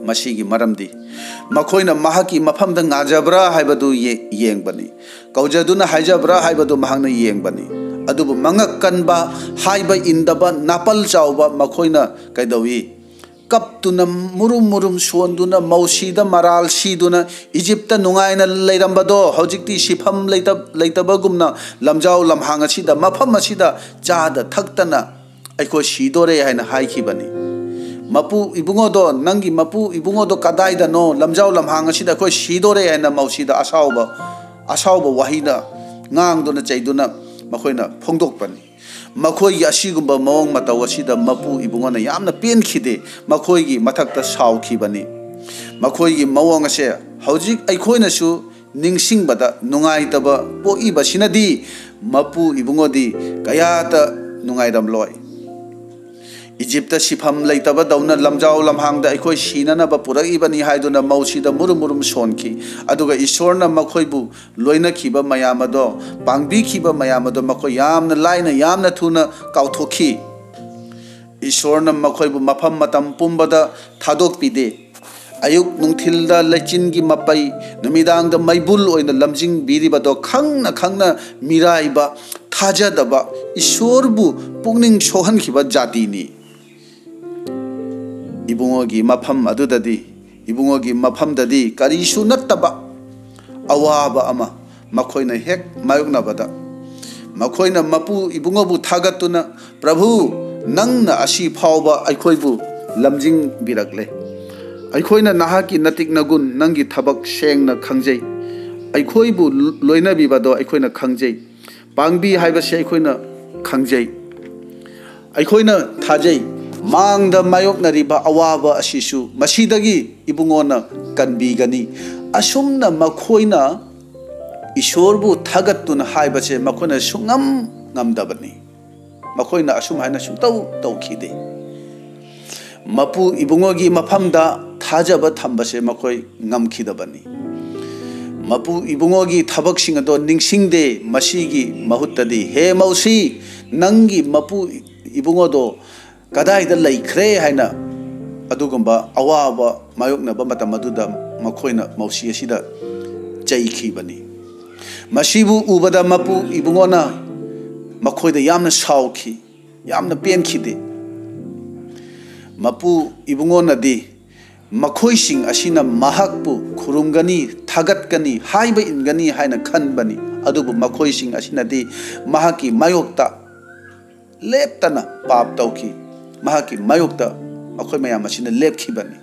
ꯃꯁꯤꯒꯤ ꯃꯔꯝꯗꯤ ꯃꯈꯣꯏꯅ ꯃꯍꯥꯛꯀꯤ ꯃꯐꯝꯗ ꯉꯥꯖꯕ꯭ꯔꯥ ꯍꯥꯏꯕꯗꯨ ꯌꯦ-, ꯌꯦꯡꯕꯅꯤ꯫ ꯀꯧꯖꯗꯨꯅ ꯍꯥꯏꯖꯕ꯭ꯔꯥ ꯍꯥꯏꯕꯗꯨ ꯃꯍꯥꯛꯅ ꯌꯦꯡꯕꯅꯤ꯫ ꯑꯗꯨꯕꯨ ꯃꯉꯛ ꯀꯟꯕ, ꯍꯥꯏꯕ ꯏꯟꯗꯕ, ꯅꯥꯄꯜ ꯆꯥꯎꯕ ꯃꯈꯣꯏꯅ ꯀꯩꯗꯧꯏ? ꯀꯞꯇꯨꯅ, ꯃꯨꯔꯨꯝ ꯃꯨꯔꯨꯝ ꯁꯣꯟꯗꯨꯅ, ꯃꯧꯁꯤꯗ ꯃꯔꯥꯜ ꯁꯤꯗꯨꯅ, ꯏꯖꯤꯞꯇ ꯅꯨꯡꯉꯥꯏꯅ ꯂꯩꯔꯝꯕꯗꯣ ꯍꯧꯖꯤꯛꯇꯤ ꯁꯤꯐꯝ ꯂꯩꯇ-, ꯂꯩꯇꯕꯒꯨꯝꯅ ꯂꯝꯖꯥꯎ ꯂꯝꯍꯥꯡ ꯑꯁꯤꯗ, ꯃꯐꯝ ꯑꯁꯤꯗ ꯆꯥꯗ ꯊꯛꯇꯅ ꯑꯩꯈꯣꯏ ꯁꯤꯗꯣꯔꯦ ꯍꯥꯏꯅ ꯍꯥꯏꯈꯤꯕꯅꯤ꯫ "ꯃꯄꯨ ꯏꯕꯨꯡꯉꯣꯗꯣ, ꯅꯪꯒꯤ ꯃꯄꯨ ꯏꯕꯨꯡꯉꯣꯗꯣ ꯀꯗꯥꯏꯗꯅꯣ? ꯂꯝꯖꯥꯎ ꯂꯝꯍꯥꯡ ꯑꯁꯤꯗ ꯑꯩꯈꯣꯏ ꯁꯤꯗꯣꯔꯦ" ꯍꯥꯏꯅ ꯃꯧꯁꯤꯗ ꯑꯁꯥꯎꯕ, ꯑꯁꯥꯎꯕ ꯋꯥꯍꯩꯅ ꯉꯥꯡꯗꯨꯅ ꯆꯩꯗꯨꯅ ꯃꯈꯣꯏꯅ ꯐꯣꯡꯗꯣꯛꯄꯅꯤ꯫ ꯃꯈꯣꯏꯒꯤ ꯑꯁꯤꯒꯨꯝꯕ ꯃꯑꯣꯡ ꯃꯇꯧ ꯑꯁꯤꯗ ꯃꯄꯨ ꯏꯕꯨꯡꯉꯣꯅ ꯌꯥꯝꯅ ꯄꯦꯟꯈꯤꯗꯦ, ꯃꯈꯣꯏꯒꯤ ꯃꯊꯛꯇ ꯁꯥꯎꯈꯤꯕꯅꯤ꯫ ꯃꯈꯣꯏꯒꯤ ꯃꯑꯣꯡ ꯑꯁꯦ ꯍꯧꯖꯤꯛ ꯑꯩꯈꯣꯏꯅꯁꯨ ꯅꯤꯡꯁꯤꯡꯕꯗ ꯅꯨꯡꯉꯥꯏꯇꯕ ꯄꯣꯛꯏꯕꯁꯤꯅꯗꯤ, ꯃꯄꯨ ꯏꯕꯨꯡꯉꯣꯗꯤ ꯀꯌꯥꯇ ꯅꯨꯡꯉꯥꯏꯔꯝꯂꯣꯏ꯫ "ꯏꯖꯤꯞꯇ ꯁꯤꯐꯝ ꯂꯩꯇꯕꯗꯧꯅ ꯂꯝꯖꯥꯎ ꯂꯝꯍꯥꯡꯗ ꯑꯩꯈꯣꯏ ꯁꯤꯅꯅꯕ ꯄꯨꯔꯛꯏꯕꯅꯤ" ꯍꯥꯏꯗꯨꯅ ꯃꯧꯁꯤꯗ ꯃꯨꯔꯨꯝ ꯃꯨꯔꯨꯝ ꯁꯣꯟꯈꯤ꯫ ꯑꯗꯨꯒ ꯏꯁꯣꯔꯅ ꯃꯈꯣꯏꯕꯨ ꯂꯣꯏꯅꯈꯤꯕ ꯃꯌꯥꯝ ꯑꯗꯣ, ꯄꯥꯡꯕꯤꯈꯤꯕ ꯃꯌꯥꯝ ꯑꯗꯣ ꯃꯈꯣꯏ ꯌꯥꯝꯅ ꯂꯥꯏꯅ, ꯌꯥꯝꯅ ꯊꯨꯅ ꯀꯥꯎꯊꯣꯛꯈꯤ꯫ ꯏꯁꯣꯔꯅ ꯃꯈꯣꯏꯕꯨ ꯃꯐꯝ ꯃꯇꯝ ꯄꯨꯝꯕꯗ ꯊꯥꯗꯣꯛꯄꯤꯗꯦ꯫ ꯑꯌꯨꯛ ꯅꯨꯡꯊꯤꯜꯗ ꯂꯩꯆꯤꯟꯒꯤ ꯃꯄꯩ, ꯅꯨꯃꯤꯗꯥꯡꯗ ꯃꯩꯕꯨꯜ ꯑꯣꯏꯅ ꯂꯝꯖꯤꯡꯕꯤꯔꯤꯕꯗꯣ ꯈꯪꯅ ꯈꯪꯅ ꯃꯤꯔꯥꯏꯕ, ꯊꯥꯖꯗꯕ, ꯏꯁꯣꯔꯕꯨ ꯄꯨꯛꯅꯤꯡ ꯁꯣꯛꯍꯟꯈꯤꯕ ꯖꯥꯇꯤꯅꯤ꯫ ꯏꯕꯨꯡꯉꯣꯒꯤ ꯃꯐꯝ ꯑꯗꯨꯗꯗꯤ, ꯏꯕꯨꯡꯉꯣꯒꯤ ꯃꯐꯝꯗꯗꯤ ꯀꯔꯤꯁꯨ ꯅꯠꯇꯕ ꯑꯋꯥꯕ ꯑꯃ ꯃꯈꯣꯏꯅ ꯍꯦꯛ ꯃꯥꯌꯣꯛꯅꯕꯗ, ꯃꯈꯣꯏꯅ ꯃꯄꯨ ꯏꯕꯨꯡꯉꯣꯕꯨ ꯊꯥꯒꯠꯇꯨꯅ, "ꯄ꯭ꯔꯚꯨ, ꯅꯪꯅ ꯑꯁꯤ ꯐꯥꯎꯕ ꯑꯩꯈꯣꯏꯕꯨ ꯂꯝꯖꯤꯡꯕꯤꯔꯛꯂꯦ꯫ ꯑꯩꯈꯣꯏꯅ ꯅꯍꯥꯛꯀꯤ ꯅꯇꯤꯛ ꯅꯒꯨꯟ, ꯅꯪꯒꯤ ꯊꯕꯛ ꯁꯦꯡꯅ ꯈꯪꯖꯩ꯫ ꯑꯩꯈꯣꯏꯕꯨ ꯂꯣꯏꯅꯕꯤꯕꯗꯣ ꯑꯩꯈꯣꯏꯅ ꯈꯪꯖꯩ꯫ ꯄꯥꯡꯕꯤ ꯍꯥꯏꯕꯁꯦ ꯑꯩꯈꯣꯏꯅ ꯈꯪꯖꯩ꯫ ꯑꯩꯈꯣꯏꯅ ꯊꯥꯖꯩ, ꯃꯥꯡꯗ ꯃꯥꯌꯣꯛꯅꯔꯤꯕ ꯑꯋꯥꯕ ꯑꯁꯤꯁꯨ ꯃꯁꯤꯗꯒꯤ ꯏꯕꯨꯡꯉꯣꯅ ꯀꯟꯕꯤꯒꯅꯤ"꯫ ꯑꯁꯨꯝꯅ ꯃꯈꯣꯏꯅ ꯏꯁꯣꯔꯕꯨ ꯊꯥꯒꯠꯇꯨꯅ ꯍꯥꯏꯕꯁꯦ ꯃꯈꯣꯏꯅ ꯁꯨꯡꯉꯝ ꯉꯝꯗꯕꯅꯤ꯫ ꯃꯈꯣꯏꯅ ꯑꯁꯨꯝ ꯍꯥꯏꯅ ꯁꯨꯡꯇꯧ ꯇꯧꯈꯤꯗꯦ꯫ ꯃꯄꯨ ꯏꯕꯨꯡꯉꯣꯒꯤ ꯃꯐꯝꯗ ꯊꯥꯖꯕ ꯊꯝꯕꯁꯦ ꯃꯈꯣꯏ ꯉꯝꯈꯤꯗꯕꯅꯤ꯫ ꯃꯄꯨ ꯏꯕꯨꯡꯉꯣꯒꯤ ꯊꯕꯛꯁꯤꯡ ꯑꯗꯣ ꯅꯤꯡꯁꯤꯡꯗꯦ꯫ ꯃꯁꯤꯒꯤ ꯃꯍꯨꯠꯇꯗꯤ, "ꯍꯦ ꯃꯧꯁꯤ, ꯅꯪꯒꯤ ꯃꯄꯨ ꯏꯕꯨꯡꯉꯣꯗꯣ ꯀꯗꯥꯏꯗ ꯂꯩꯈ꯭ꯔꯦ?" ꯍꯥꯏꯅ ꯑꯗꯨꯒꯨꯝꯕ ꯑꯋꯥꯕ ꯃꯥꯌꯣꯛꯅꯕ ꯃꯇꯝ ꯑꯗꯨꯗ ꯃꯈꯣꯏꯅ ꯃꯧꯁꯤ ꯑꯁꯤꯗ ꯆꯩꯈꯤꯕꯅꯤ꯫ ꯃꯁꯤꯕꯨ ꯎꯕꯗ ꯃꯄꯨ ꯏꯕꯨꯡꯉꯣꯅ ꯃꯈꯣꯏꯗ ꯌꯥꯝꯅ ꯁꯥꯎꯈꯤ, ꯌꯥꯝꯅ ꯄꯦꯟꯈꯤꯗꯦ꯫ ꯃꯄꯨ ꯏꯕꯨꯡꯉꯣꯅꯗꯤ ꯃꯈꯣꯏꯁꯤꯡ ꯑꯁꯤꯅ ꯃꯍꯥꯛꯄꯨ ꯈꯨꯔꯨꯝꯒꯅꯤ, ꯊꯥꯒꯠꯀꯅꯤ, ꯍꯥꯏꯕ ꯏꯟꯒꯅꯤ ꯍꯥꯏꯅ ꯈꯟꯕꯅꯤ꯫ ꯑꯗꯨꯕꯨ ꯃꯈꯣꯏꯁꯤꯡ ꯑꯁꯤꯅꯗꯤ ꯃꯍꯥꯛꯀꯤ ꯃꯥꯌꯣꯛꯇ ꯂꯦꯞꯇꯅ ꯄꯥꯞ ꯇꯧꯈꯤ꯫ ꯃꯍꯥꯛꯀꯤ ꯃꯥꯌꯣꯛꯇ ꯃꯈꯣꯏ ꯃꯌꯥꯝ ꯑꯁꯤꯅ ꯂꯦꯞꯈꯤꯕꯅꯤ꯫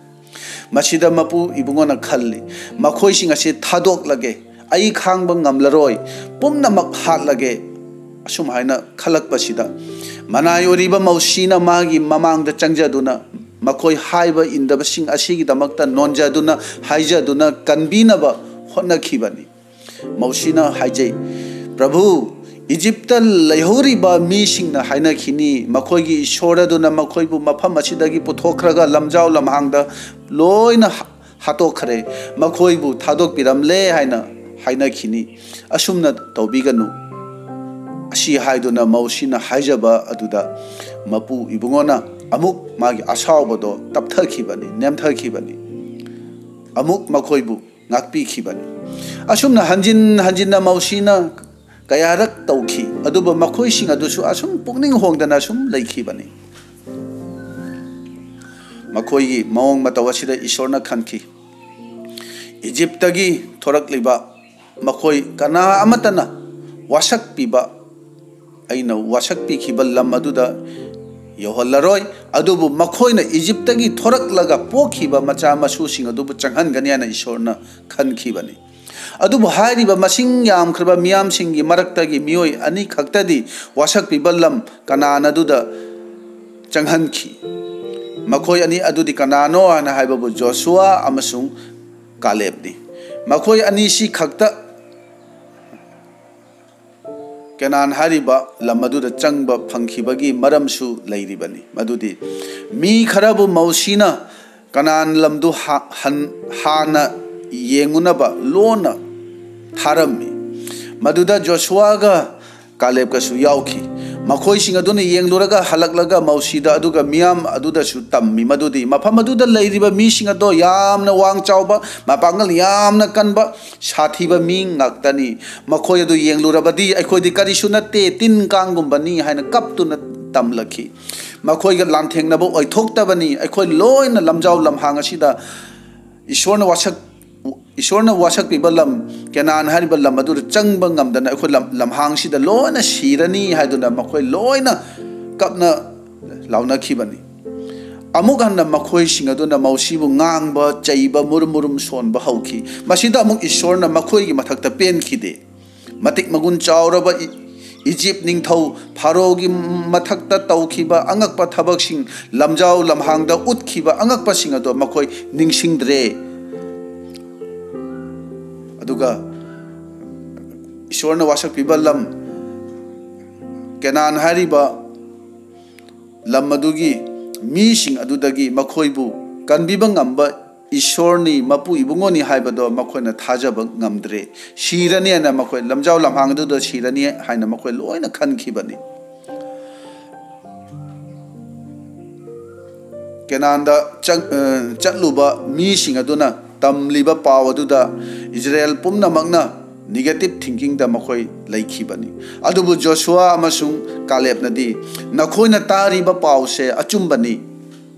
ꯃꯁꯤꯗ ꯃꯄꯨ ꯏꯕꯨꯡꯉꯣꯅ ꯈꯜꯂꯤ, "ꯃꯈꯣꯏꯁꯤꯡ ꯑꯁꯤ ꯊꯥꯗꯣꯛꯂꯒꯦ, ꯑꯩ ꯈꯥꯡꯕ ꯉꯝꯂꯔꯣꯏ, ꯄꯨꯝꯅꯃꯛ ꯍꯥꯠꯂꯒꯦ"꯫ ꯑꯁꯨꯝ ꯍꯥꯏꯅ ꯈꯜꯂꯛꯄꯁꯤꯗ, ꯃꯅꯥꯏ ꯑꯣꯏꯔꯤꯕ ꯃꯧꯁꯤꯅ ꯃꯥꯒꯤ ꯃꯃꯥꯡꯗ ꯆꯪꯖꯗꯨꯅ, ꯃꯈꯣꯏ ꯍꯥꯏꯕ ꯏꯟꯗꯕꯁꯤꯡ ꯑꯁꯤꯒꯤꯗꯃꯛꯇ ꯅꯣꯟꯖꯗꯨꯅ, ꯍꯥꯏꯖꯗꯨꯅ ꯀꯟꯕꯤꯅꯕ ꯍꯣꯠꯅꯈꯤꯕꯅꯤ꯫ ꯃꯧꯁꯤꯅ ꯍꯥꯏꯖꯩ, "ꯄ꯭ꯔꯚꯨ, ꯏꯖꯤꯞꯇ ꯂꯩꯍꯧꯔꯤꯕ ꯃꯤꯁꯤꯡꯅ ꯍꯥꯏꯅꯈꯤꯅꯤ, ꯃꯈꯣꯏꯒꯤ ꯏꯁꯣꯔ ꯑꯗꯨꯅ ꯃꯈꯣꯏꯕꯨ ꯃꯐꯝ ꯑꯁꯤꯗꯒꯤ ꯄꯨꯊꯣꯛꯈ꯭ꯔꯒ ꯂꯝꯖꯥꯎ ꯂꯝꯍꯥꯡꯗ ꯂꯣꯏꯅ ꯍꯥꯠꯇꯣꯛꯈ꯭ꯔꯦ, ꯃꯈꯣꯏꯕꯨ ꯊꯥꯗꯣꯛꯄꯤꯔꯝꯂꯦ" ꯍꯥꯏꯅ ꯍꯥꯏꯅꯈꯤꯅꯤ꯫ ꯑꯁꯨꯝꯅ ꯇꯧꯕꯤꯒꯅꯨ꯫ ꯑꯁꯤ ꯍꯥꯏꯗꯨꯅ ꯃꯧꯁꯤꯅ ꯍꯥꯏꯖꯕ ꯑꯗꯨꯗ ꯃꯄꯨ ꯏꯕꯨꯡꯉꯣꯅ ꯑꯃꯨꯛ ꯃꯥꯒꯤ ꯑꯁꯥꯎꯕꯗꯣ ꯇꯞꯊꯈꯤꯕꯅꯤ, ꯅꯦꯝꯊꯈꯤꯕꯅꯤ꯫ ꯑꯃꯨꯛ ꯃꯈꯣꯏꯕꯨ ꯉꯥꯛꯄꯤꯈꯤꯕꯅꯤ꯫ ꯑꯁꯨꯝꯅ ꯍꯟꯖꯤꯟ ꯍꯟꯖꯤꯟꯅ ꯃꯧꯁꯤꯅ ꯀꯌꯥꯔꯛ ꯇꯧꯈꯤ, ꯑꯗꯨꯕꯨ ꯃꯈꯣꯏꯁꯤꯡ ꯑꯗꯨꯁꯨ ꯑꯁꯨꯝ ꯄꯨꯛꯅꯤꯡ ꯍꯣꯡꯗꯅ ꯑꯁꯨꯝ ꯂꯩꯈꯤꯕꯅꯤ꯫ ꯃꯈꯣꯏꯒꯤ ꯃꯑꯣꯡ ꯃꯇꯧ ꯑꯁꯤꯗ ꯏꯁꯣꯔꯅ ꯈꯟꯈꯤ꯫ ꯏꯖꯤꯞꯇꯒꯤ ꯊꯣꯔꯛꯂꯤꯕ ꯃꯈꯣꯏ ꯀꯅꯥ ꯑꯃꯠꯇꯅ ꯋꯥꯁꯛꯄꯤꯕ, ꯑꯩꯅ ꯋꯥꯁꯛꯄꯤꯈꯤꯕ ꯂꯝ ꯑꯗꯨꯗ ꯌꯧꯍꯜꯂꯔꯣꯏ, ꯑꯗꯨꯕꯨ ꯃꯈꯣꯏꯅ ꯏꯖꯤꯞꯇꯒꯤ ꯊꯣꯔꯛꯂꯒ ꯄꯣꯛꯈꯤꯕ ꯃꯆꯥ ꯃꯁꯨꯁꯤꯡ ꯑꯗꯨꯕꯨ ꯆꯪꯍꯟꯒꯅꯤ ꯍꯥꯏꯅ ꯏꯁꯣꯔꯅ ꯈꯟꯈꯤꯕꯅꯤ꯫ ꯑꯗꯨꯕꯨ ꯍꯥꯏꯔꯤꯕ ꯃꯁꯤꯡ ꯌꯥꯝꯈ꯭ꯔꯕ ꯃꯤꯌꯥꯝꯁꯤꯡꯒꯤ ꯃꯔꯛꯇꯒꯤ ꯃꯤꯑꯣꯏ ꯑꯅꯤ ꯈꯛꯇꯗꯤ ꯋꯥꯁꯛꯄꯤꯕ ꯂꯝ ꯀꯅꯥꯟ ꯑꯗꯨꯗ ꯆꯪꯍꯟꯈꯤ꯫ ꯃꯈꯣꯏ ꯑꯅꯤ ꯑꯗꯨꯗꯤ ꯀꯅꯥꯅꯣ ꯍꯥꯏꯅ ꯍꯥꯏꯕꯕꯨ ꯖꯣꯁꯨꯋꯥ ꯑꯃꯁꯨꯡ ꯀꯥꯂꯦꯕꯅꯤ꯫ ꯃꯈꯣꯏ ꯑꯅꯤꯁꯤ ꯈꯛꯇ ꯀꯅꯥꯟ ꯍꯥꯏꯔꯤꯕ ꯂꯝ ꯑꯗꯨꯗ ꯆꯪꯕ ꯐꯪꯈꯤꯕꯒꯤ ꯃꯔꯝꯁꯨ ꯂꯩꯔꯤꯕꯅꯤ꯫ ꯃꯗꯨꯗꯤ ꯃꯤ ꯈꯔꯕꯨ ꯃꯧꯁꯤꯅ ꯀꯅꯥꯟ ꯂꯝꯗꯨ ꯍꯥ-, ꯍꯟ-, ꯍꯥꯟꯅ ꯌꯦꯡꯉꯨꯅꯕ ꯂꯣꯟꯅ ꯊꯥꯔꯝꯃꯤ꯫ ꯃꯗꯨꯗ ꯖꯣꯁꯨꯋꯥꯒ ꯀꯥꯂꯦꯕꯀꯁꯨ ꯌꯥꯎꯈꯤ꯫ ꯃꯈꯣꯏꯁꯤꯡ ꯑꯗꯨꯅ ꯌꯦꯡꯂꯨꯔꯒ ꯍꯜꯂꯛꯂꯒ ꯃꯧꯁꯤꯗ ꯑꯗꯨꯒ ꯃꯤꯌꯥꯝ ꯑꯗꯨꯗꯁꯨ ꯇꯝꯃꯤ꯫ ꯃꯗꯨꯗꯤ ꯃꯐꯝ ꯑꯗꯨꯗ ꯂꯩꯔꯤꯕ ꯃꯤꯁꯤꯡ ꯑꯗꯣ ꯌꯥꯝꯅ ꯋꯥꯡ ꯆꯥꯎꯕ, ꯃꯄꯥꯡꯒꯜ ꯌꯥꯝꯅ ꯀꯟꯕ, ꯁꯥꯊꯤꯕ ꯃꯤ ꯉꯥꯛꯇꯅꯤ꯫ ꯃꯈꯣꯏ ꯑꯗꯨ ꯌꯦꯡꯂꯨꯔꯕꯗꯤ ꯑꯩꯈꯣꯏꯗꯤ ꯀꯔꯤꯁꯨ ꯅꯠꯇꯦ, ꯇꯤꯟ ꯀꯥꯡꯒꯨꯝꯕꯅꯤ ꯍꯥꯏꯅ ꯀꯞꯇꯨꯅ ꯇꯝꯂꯛꯈꯤ꯫ ꯃꯈꯣꯏꯒ ꯂꯥꯟꯊꯦꯡꯅꯕ ꯑꯣꯏꯊꯣꯛꯇꯕꯅꯤ꯫ ꯑꯩꯈꯣꯏ ꯂꯣꯏꯅ ꯂꯝꯖꯥꯎ ꯂꯝꯍꯥꯡ ꯑꯁꯤꯗ ꯏꯁꯣꯔꯅ ꯋꯥꯁꯛ, ꯏꯁꯣꯔꯅ ꯋꯥꯁꯛꯄꯤꯕ ꯂꯝ, ꯀꯦꯅꯥꯟ ꯍꯥꯏꯔꯤꯕ ꯂꯝ ꯑꯗꯨꯗ ꯆꯪꯕ ꯉꯝꯗꯅ ꯑꯩꯈꯣꯏ ꯂꯝ, ꯂꯝꯍꯥꯡꯁꯤꯗ ꯂꯣꯏꯅ ꯁꯤꯔꯅꯤ ꯍꯥꯏꯗꯨꯅ ꯃꯈꯣꯏ ꯂꯣꯏꯅ ꯀꯞꯅ ꯂꯥꯎꯅꯈꯤꯕꯅꯤ꯫ ꯑꯃꯨꯛ ꯍꯟꯅ ꯃꯈꯣꯏꯁꯤꯡ ꯑꯗꯨꯅ ꯃꯧꯁꯤꯕꯨ ꯉꯥꯡꯕ, ꯆꯩꯕ, ꯃꯨꯔꯨꯝ ꯃꯨꯔꯨꯝ ꯁꯣꯟꯕ ꯍꯧꯈꯤ꯫ ꯃꯁꯤꯗ ꯑꯃꯨꯛ ꯏꯁꯣꯔꯅ ꯃꯈꯣꯏꯒꯤ ꯃꯊꯛꯇ ꯄꯦꯟꯈꯤꯗꯦ꯫ ꯃꯇꯤꯛ ꯃꯒꯨꯟ ꯆꯥꯎꯔꯕ ꯏ-, ꯏꯖꯤꯞ ꯅꯤꯡꯊꯧ ꯐꯥꯔꯣꯒꯤ ꯃꯊꯛꯇ ꯇꯧꯈꯤꯕ ꯑꯉꯛꯄ ꯊꯕꯛꯁꯤꯡ, ꯂꯝꯖꯥꯎ ꯂꯝꯍꯥꯡꯗ ꯎꯠꯈꯤꯕ ꯑꯉꯛꯄꯁꯤꯡ ꯑꯗꯣ ꯃꯈꯣꯏ ꯅꯤꯡꯁꯤꯡꯗ꯭ꯔꯦ꯫ ꯑꯗꯨꯒ ꯏꯁꯣꯔꯅ ꯋꯥꯁꯛꯄꯤꯕ ꯂꯝ ꯀꯦꯅꯥꯟ ꯍꯥꯏꯔꯤꯕ ꯂꯝ ꯑꯗꯨꯒꯤ ꯃꯤꯁꯤꯡ ꯑꯗꯨꯗꯒꯤ ꯃꯈꯣꯏꯕꯨ ꯀꯟꯕꯤꯕ ꯉꯝꯕ ꯏꯁꯣꯔꯅꯤ, ꯃꯄꯨ ꯏꯕꯨꯡꯉꯣꯅꯤ ꯍꯥꯏꯕꯗꯣ ꯃꯈꯣꯏꯅ ꯊꯥꯖꯕ ꯉꯝꯗ꯭ꯔꯦ꯫ ꯁꯤꯔꯅꯤ ꯍꯥꯏꯅ ꯃꯈꯣꯏ, ꯂꯝꯖꯥꯎ ꯂꯝꯍꯥꯡ ꯑꯗꯨꯗ ꯁꯤꯔꯅꯤ ꯍꯥꯏꯅ ꯃꯈꯣꯏ ꯂꯣꯏꯅ ꯈꯟꯈꯤꯕꯅꯤ꯫ ꯀꯦꯅꯥꯟꯗ ꯆꯪ-, ꯑ, ꯆꯠꯂꯨꯕ ꯃꯤꯁꯤꯡ ꯑꯗꯨꯅ ꯇꯝꯂꯤꯕ ꯄꯥꯎ ꯑꯗꯨꯗ ꯏꯖꯔꯦꯜ ꯄꯨꯝꯅꯃꯛꯅ negative thinkingꯗ ꯃꯈꯣꯏ ꯂꯩꯈꯤꯕꯅꯤ꯫ ꯑꯗꯨꯕꯨ ꯖꯣꯁꯨꯋꯥ ꯑꯃꯁꯨꯡ ꯀꯥꯂꯦꯕꯅꯗꯤ, "ꯅꯈꯣꯏꯅ ꯇꯥꯔꯤꯕ ꯄꯥꯎꯁꯦ ꯑꯆꯨꯝꯕꯅꯤ꯫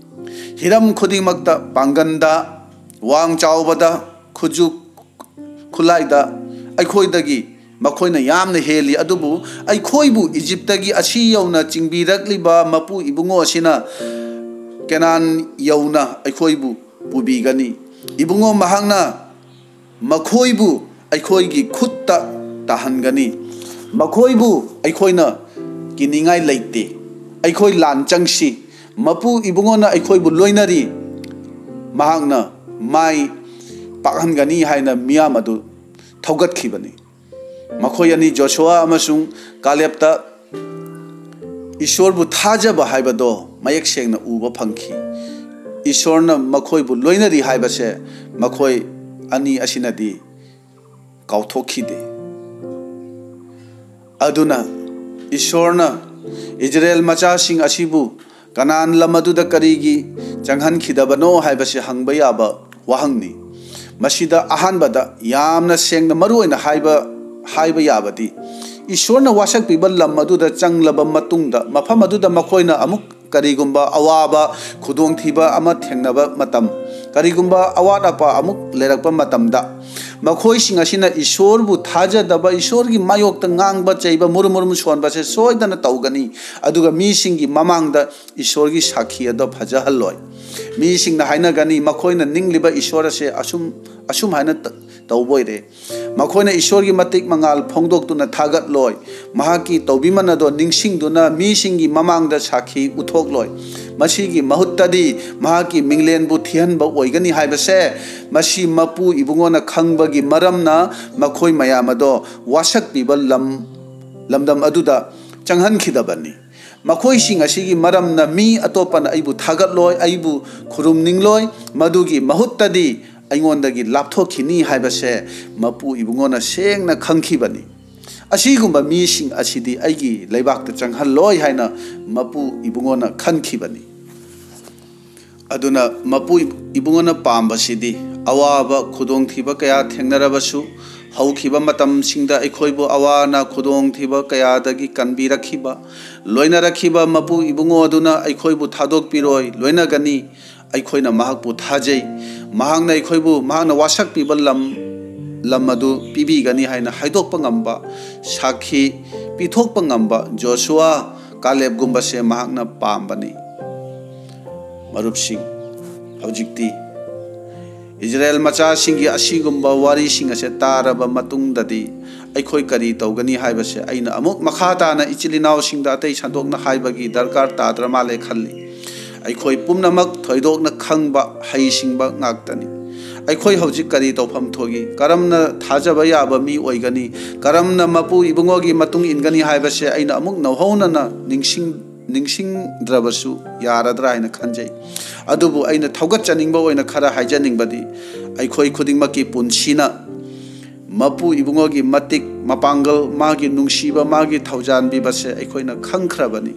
ꯍꯤꯔꯝ ꯈꯨꯗꯤꯡꯃꯛꯇ, ꯄꯥꯡꯒꯟꯗ, ꯋꯥꯡ ꯆꯥꯎꯕꯗ, ꯈꯨꯖꯨ ꯈꯨꯠꯂꯥꯏꯗ ꯑꯩꯈꯣꯏꯗꯒꯤ ꯃꯈꯣꯏꯅ ꯌꯥꯝꯅ ꯍꯦꯜꯂꯤ, ꯑꯗꯨꯕꯨ ꯑꯩꯈꯣꯏꯕꯨ ꯏꯖꯤꯞꯇꯒꯤ ꯑꯁꯤ ꯌꯧꯅ ꯆꯤꯡꯕꯤꯔꯛꯂꯤꯕ ꯃꯄꯨ ꯏꯕꯨꯡꯉꯣ ꯑꯁꯤꯅ ꯀꯦꯅꯥꯟ ꯌꯧꯅ ꯑꯩꯈꯣꯏꯕꯨ ꯄꯨꯕꯤꯒꯅꯤ꯫ ꯏꯕꯨꯡꯉꯣ, ꯃꯍꯥꯛꯅ ꯃꯈꯣꯏꯕꯨ ꯑꯩꯈꯣꯏꯒꯤ ꯈꯨꯠꯇ ꯇꯥꯍꯟꯒꯅꯤ꯫ ꯃꯈꯣꯏꯕꯨ ꯑꯩꯈꯣꯏꯅ ꯀꯤꯅꯤꯡꯉꯥꯏ ꯂꯩꯇꯦ꯫ ꯑꯩꯈꯣꯏ ꯂꯥꯟ ꯆꯪꯁꯤ꯫ ꯃꯄꯨ ꯏꯕꯨꯡꯉꯣꯅ ꯑꯩꯈꯣꯏꯕꯨ ꯂꯣꯏꯅꯔꯤ꯫ ꯃꯍꯥꯛꯅ ꯃꯥꯏ ꯄꯥꯛꯍꯟꯒꯅꯤ" ꯍꯥꯏꯅ ꯃꯤꯌꯥꯝ ꯑꯗꯨ ꯊꯧꯒꯠꯈꯤꯕꯅꯤ꯫ ꯃꯈꯣꯏ ꯑꯅꯤ, ꯖꯣꯁꯨꯋꯥ ꯑꯃꯁꯨꯡ ꯀꯥꯂꯦꯕꯇ, ꯏꯁꯣꯔꯕꯨ ꯊꯥꯖꯕ ꯍꯥꯏꯕꯗꯣ ꯃꯌꯦꯛ ꯁꯦꯡꯅ ꯎꯕ ꯐꯪꯈꯤ꯫ ꯏꯁꯣꯔꯅ ꯃꯈꯣꯏꯕꯨ ꯂꯣꯏꯅꯔꯤ ꯍꯥꯏꯕꯁꯦ ꯃꯈꯣꯏ ꯑꯅꯤ ꯑꯁꯤꯅꯗꯤ ꯀꯥꯎꯊꯣꯛꯈꯤꯗꯦ꯫ ꯑꯗꯨꯅ ꯏꯁꯣꯔꯅ ꯏꯖꯔꯦꯜ ꯃꯆꯥꯁꯤꯡ ꯑꯁꯤꯕꯨ ꯀꯅꯥꯟ ꯂꯝ ꯑꯗꯨꯗ ꯀꯔꯤꯒꯤ ꯆꯪꯍꯟꯈꯤꯗꯕꯅꯣ ꯍꯥꯏꯕꯁꯤ ꯍꯪꯕ ꯌꯥꯕ ꯋꯥꯍꯪꯅꯤ꯫ ꯃꯁꯤꯗ ꯑꯍꯥꯟꯕꯗ ꯌꯥꯝꯅ ꯁꯦꯡꯅ ꯃꯔꯨ ꯑꯣꯏꯅ ꯍꯥꯏꯕ, ꯍꯥꯏꯕ ꯌꯥꯕꯗꯤ, ꯏꯁꯣꯔꯅ ꯋꯥꯁꯛꯄꯤꯕ ꯂꯝ ꯑꯗꯨꯗ ꯆꯪꯂꯕ ꯃꯇꯨꯡꯗ, ꯃꯐꯝ ꯑꯗꯨꯗ ꯃꯈꯣꯏꯅ ꯑꯃꯨꯛ ꯀꯔꯤꯒꯨꯝꯕ ꯑꯋꯥꯕ, ꯈꯨꯗꯣꯡꯊꯤꯕ ꯑꯃ ꯊꯦꯡꯅꯕ ꯃꯇꯝ, ꯀꯔꯤꯒꯨꯝꯕ ꯑꯋꯥꯠ ꯑꯄꯥ ꯑꯃꯨꯛ ꯂꯩꯔꯛꯄ ꯃꯇꯝꯗ, ꯃꯈꯣꯏꯁꯤꯡ ꯑꯁꯤꯅ ꯏꯁꯣꯔꯕꯨ ꯊꯥꯖꯗꯕ, ꯏꯁꯣꯔꯒꯤ ꯃꯥꯌꯣꯛꯇ ꯉꯥꯡꯕ ꯆꯩꯕ, ꯃꯨꯔꯨꯝ ꯃꯨꯔꯨꯝ ꯁꯣꯟꯕꯁꯦ ꯁꯣꯏꯗꯅ ꯇꯧꯒꯅꯤ꯫ ꯑꯗꯨꯒ ꯃꯤꯁꯤꯡꯒꯤ ꯃꯃꯥꯡꯗ ꯏꯁꯣꯔꯒꯤ ꯁꯥꯈꯤ ꯑꯗꯣ ꯐꯖꯍꯜꯂꯣꯏ꯫ ꯃꯤꯁꯤꯡꯅ ꯍꯥꯏꯅꯒꯅꯤ, "ꯃꯈꯣꯏꯅ ꯅꯤꯡꯂꯤꯕ ꯏꯁꯣꯔ ꯑꯁꯦ ꯑꯁꯨꯝ, ꯑꯁꯨꯝ ꯍꯥꯏꯅ ꯇ-, ꯇꯧꯕ ꯑꯣꯏꯔꯦ"꯫ ꯃꯈꯣꯏꯅ ꯏꯁꯣꯔꯒꯤ ꯃꯇꯤꯛ ꯃꯉꯥꯜ ꯐꯣꯡꯗꯣꯛꯇꯨꯅ ꯊꯥꯒꯠꯂꯣꯏ꯫ ꯃꯍꯥꯛꯀꯤ ꯇꯧꯕꯤꯃꯜ ꯑꯗꯣ ꯅꯤꯡꯁꯤꯡꯗꯨꯅ ꯃꯤꯁꯤꯡꯒꯤ ꯃꯃꯥꯡꯗ ꯁꯥꯈꯤ ꯎꯠꯊꯣꯛꯂꯣꯏ꯫ ꯃꯁꯤꯒꯤ ꯃꯍꯨꯠꯇꯗꯤ ꯃꯍꯥꯛꯀꯤ ꯃꯤꯡꯂꯦꯟꯕꯨ ꯊꯤꯍꯟꯕ ꯑꯣꯏꯒꯅꯤ ꯍꯥꯏꯕꯁꯦ ꯃꯁꯤ ꯃꯄꯨ ꯏꯕꯨꯡꯉꯣꯅ ꯈꯪꯕꯒꯤ ꯃꯔꯝꯅ ꯃꯈꯣꯏ ꯃꯌꯥꯝ ꯑꯗꯣ ꯋꯥꯁꯛꯄꯤꯕ ꯂꯝ, ꯂꯝꯗꯝ ꯑꯗꯨꯗ ꯆꯪꯍꯟꯈꯤꯗꯕꯅꯤ꯫ ꯃꯈꯣꯏꯁꯤꯡ ꯑꯁꯤꯒꯤ ꯃꯔꯝꯅ ꯃꯤ ꯑꯇꯣꯞꯄꯅ ꯑꯩꯕꯨ ꯊꯥꯒꯠꯂꯣꯏ, ꯑꯩꯕꯨ ꯈꯨꯔꯨꯝꯅꯤꯡꯂꯣꯏ, ꯃꯗꯨꯒꯤ ꯃꯍꯨꯠꯇꯗꯤ ꯑꯩꯉꯣꯟꯗꯒꯤ ꯂꯥꯞꯊꯣꯛꯈꯤꯅꯤ ꯍꯥꯏꯕꯁꯦ ꯃꯄꯨ ꯏꯕꯨꯡꯉꯣꯅ ꯁꯦꯡꯅ ꯈꯪꯈꯤꯕꯅꯤ꯫ ꯑꯁꯤꯒꯨꯝꯕ ꯃꯤꯁꯤꯡ ꯑꯁꯤꯗꯤ ꯑꯩꯒꯤ ꯂꯩꯕꯥꯛꯇ ꯆꯪꯍꯜꯂꯣꯏ ꯍꯥꯏꯅ ꯃꯄꯨ ꯏꯕꯨꯡꯉꯣꯅ ꯈꯟꯈꯤꯕꯅꯤ꯫ ꯑꯗꯨꯅ ꯃꯄꯨ ꯏꯕꯨꯡꯉꯣꯅ ꯄꯥꯝꯕꯁꯤꯗꯤ ꯑꯋꯥꯕ ꯈꯨꯗꯣꯡꯊꯤꯕ ꯀꯌꯥ ꯊꯦꯡꯅꯔꯕꯁꯨ, ꯍꯧꯈꯤꯕ ꯃꯇꯝꯁꯤꯡꯗ ꯑꯩꯈꯣꯏꯕꯨ ꯑꯋꯥ ꯑꯅꯥ ꯈꯨꯗꯣꯡꯊꯤꯕ ꯀꯌꯥꯗꯒꯤ ꯀꯟꯕꯤꯔꯛꯈꯤꯕ, ꯂꯣꯏꯅꯔꯛꯈꯤꯕ ꯃꯄꯨ ꯏꯕꯨꯡꯉꯣ ꯑꯗꯨꯅ ꯑꯩꯈꯣꯏꯕꯨ ꯊꯥꯗꯣꯛꯄꯤꯔꯣꯏ, ꯂꯣꯏꯅꯒꯅꯤ꯫ ꯑꯩꯈꯣꯏꯅ ꯃꯍꯥꯛꯄꯨ ꯊꯥꯖꯩ꯫ ꯃꯍꯥꯛꯅ ꯑꯩꯈꯣꯏꯕꯨ, ꯃꯍꯥꯛꯅ ꯋꯥꯁꯛꯄꯤꯕ ꯂꯝ, ꯂꯝ ꯑꯗꯨ ꯄꯤꯕꯤꯒꯅꯤ ꯍꯥꯏꯅ ꯍꯥꯏꯗꯣꯛꯄ ꯉꯝꯕ, ꯁꯥꯈꯤ ꯄꯤꯊꯣꯛꯄ ꯉꯝꯕ ꯖꯣꯁꯨꯋꯥ, ꯀꯥꯂꯦꯕꯒꯨꯝꯕꯁꯦ ꯃꯍꯥꯛꯅ ꯄꯥꯝꯕꯅꯤ꯫ ꯃꯔꯨꯞꯁꯤꯡ, ꯍꯧꯖꯤꯛꯇꯤ ꯏꯖꯔꯦꯜ ꯃꯆꯥꯁꯤꯡꯒꯤ ꯑꯁꯤꯒꯨꯝꯕ ꯋꯥꯔꯤꯁꯤꯡ ꯑꯁꯦ ꯇꯥꯔꯕ ꯃꯇꯨꯡꯗꯗꯤ ꯑꯩꯈꯣꯏ ꯀꯔꯤ ꯇꯧꯒꯅꯤ ꯍꯥꯏꯕꯁꯦ ꯑꯩꯅ ꯑꯃꯨꯛ ꯃꯈꯥ ꯇꯥꯅ ꯏꯆꯤꯜ ꯏꯅꯥꯎꯁꯤꯡꯗ ꯑꯇꯩ ꯁꯟꯗꯣꯛꯅ ꯍꯥꯏꯕꯒꯤ ꯗꯔꯀꯥꯔ ꯇꯥꯗ꯭ꯔ ꯃꯥꯜꯂꯦ ꯈꯜꯂꯤ꯫ ꯑꯩꯈꯣꯏ ꯄꯨꯝꯅꯃꯛ ꯊꯣꯏꯗꯣꯛꯅ ꯈꯪꯕ, ꯍꯩꯁꯤꯡꯕ ꯉꯥꯛꯇꯅꯤ꯫ ꯑꯩꯈꯣꯏ ꯍꯧꯖꯤꯛ ꯀꯔꯤ ꯇꯧꯐꯝ ꯊꯣꯛꯏ? ꯀꯔꯝꯅ ꯊꯥꯖꯕ ꯌꯥꯕ ꯃꯤ ꯑꯣꯏꯒꯅꯤ? ꯀꯔꯝꯅ ꯃꯄꯨ ꯏꯕꯨꯡꯉꯣꯒꯤ ꯃꯇꯨꯡ ꯏꯟꯒꯅꯤ ꯍꯥꯏꯕꯁꯦ ꯑꯩꯅ ꯑꯃꯨꯛ ꯅꯧꯍꯧꯅꯅ ꯅꯤꯡꯁꯤꯡ-, ꯅꯤꯡꯁꯤꯡꯗ꯭ꯔꯕꯁꯨ ꯌꯥꯔꯗ꯭ꯔꯥ ꯍꯥꯏꯅ ꯈꯟꯖꯩ꯫ ꯑꯗꯨꯕꯨ ꯑꯩꯅ ꯊꯧꯒꯠꯆꯅꯤꯡꯕ ꯑꯣꯏꯅ ꯈꯔ ꯍꯥꯏꯖꯅꯤꯡꯕꯗꯤ, ꯑꯩꯈꯣꯏ ꯈꯨꯗꯤꯡꯃꯛꯀꯤ ꯄꯨꯟꯁꯤꯅ ꯃꯄꯨ ꯏꯕꯨꯡꯉꯣꯒꯤ ꯃꯇꯤꯛ, ꯃꯄꯥꯡꯒꯜ, ꯃꯥꯒꯤ ꯅꯨꯡꯁꯤꯕ, ꯃꯥꯒꯤ ꯊꯧꯖꯥꯟꯕꯤꯕꯁꯦ ꯑꯩꯈꯣꯏꯅ ꯈꯪꯈ꯭ꯔꯕꯅꯤ꯫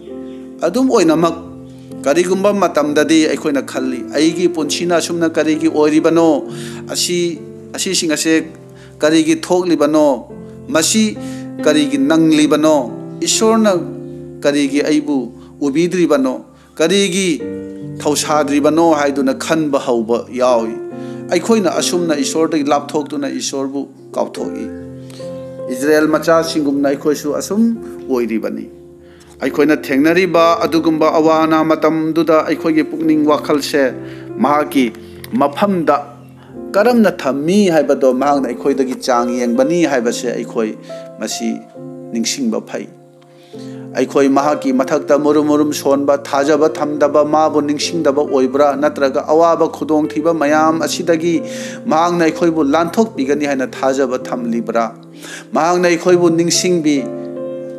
ꯑꯗꯨꯝ ꯑꯣꯏꯅꯃꯛ, ꯀꯔꯤꯒꯨꯝꯕ ꯃꯇꯝꯗꯗꯤ ꯑꯩꯈꯣꯏꯅ ꯈꯜꯂꯤ, "ꯑꯩꯒꯤ ꯄꯨꯟꯁꯤꯅ ꯑꯁꯨꯝꯅ ꯀꯔꯤꯒꯤ ꯑꯣꯏꯔꯤꯕꯅꯣ? ꯑꯁꯤ, ꯑꯁꯤꯁꯤꯡ ꯑꯁꯦ ꯀꯔꯤꯒꯤ ꯊꯣꯛꯂꯤꯕꯅꯣ? ꯃꯁꯤ ꯀꯔꯤꯒꯤ ꯅꯪꯂꯤꯕꯅꯣ? ꯏꯁꯣꯔꯅ ꯀꯔꯤꯒꯤ ꯑꯩꯕꯨ ꯎꯕꯤꯗ꯭ꯔꯤꯕꯅꯣ? ꯀꯔꯤꯒꯤ ꯊꯧꯁꯥꯗ꯭ꯔꯤꯕꯅꯣ ꯍꯥꯏꯗꯨꯅ ꯈꯟꯕ ꯍꯧꯕ ꯌꯥꯎꯏ꯫ ꯑꯩꯈꯣꯏꯅ ꯑꯁꯨꯝꯅ ꯏꯁꯣꯔꯗꯒꯤ ꯂꯥꯞꯊꯣꯛꯇꯨꯅ ꯏꯁꯣꯔꯕꯨ ꯀꯥꯎꯊꯣꯛꯏ꯫ ꯏꯖꯔꯦꯜ ꯃꯆꯥꯁꯤꯡꯒꯨꯝꯅ ꯑꯩꯈꯣꯏꯁꯨ ꯑꯁꯨꯝ ꯑꯣꯏꯔꯤꯕꯅꯤ꯫ ꯑꯩꯈꯣꯏꯅ ꯊꯦꯡꯅꯔꯤꯕ ꯑꯗꯨꯒꯨꯝꯕ ꯑꯋꯥ ꯑꯅꯥ ꯃꯇꯝꯗꯨꯗ ꯑꯩꯈꯣꯏꯒꯤ ꯄꯨꯛꯅꯤꯡ ꯋꯥꯈꯜꯁꯦ ꯃꯍꯥꯛꯀꯤ ꯃꯐꯝꯗ ꯀꯔꯝꯅ ꯊꯝꯃꯤ ꯍꯥꯏꯕꯗꯣ ꯃꯍꯥꯛꯅ ꯑꯩꯈꯣꯏꯗꯒꯤ ꯆꯥꯡ ꯌꯦꯡꯕꯅꯤ ꯍꯥꯏꯕꯁꯦ ꯑꯩꯈꯣꯏ ꯃꯁꯤ ꯅꯤꯡꯁꯤꯡꯕ ꯐꯩ꯫ ꯑꯩꯈꯣꯏ ꯃꯍꯥꯛꯀꯤ ꯃꯊꯛꯇ ꯃꯨꯔꯨꯝ ꯃꯨꯔꯨꯝ ꯁꯣꯟꯕ, ꯊꯥꯖꯕ ꯊꯝꯗꯕ, ꯃꯥꯕꯨ ꯅꯤꯡꯁꯤꯡꯗꯕ ꯑꯣꯏꯕ꯭ꯔꯥ? ꯅꯠꯇ꯭ꯔꯒ ꯑꯋꯥꯕ ꯈꯨꯗꯣꯡꯊꯤꯕ ꯃꯌꯥꯝ ꯑꯁꯤꯗꯒꯤ ꯃꯍꯥꯛꯅ ꯑꯩꯈꯣꯏꯕꯨ ꯂꯥꯟꯊꯣꯛꯄꯤꯒꯅꯤ ꯍꯥꯏꯅ ꯊꯥꯖꯕ ꯊꯝꯂꯤꯕ꯭ꯔꯥ? ꯃꯍꯥꯛꯅ ꯑꯩꯈꯣꯏꯕꯨ ꯅꯤꯡꯁꯤꯡꯕꯤ,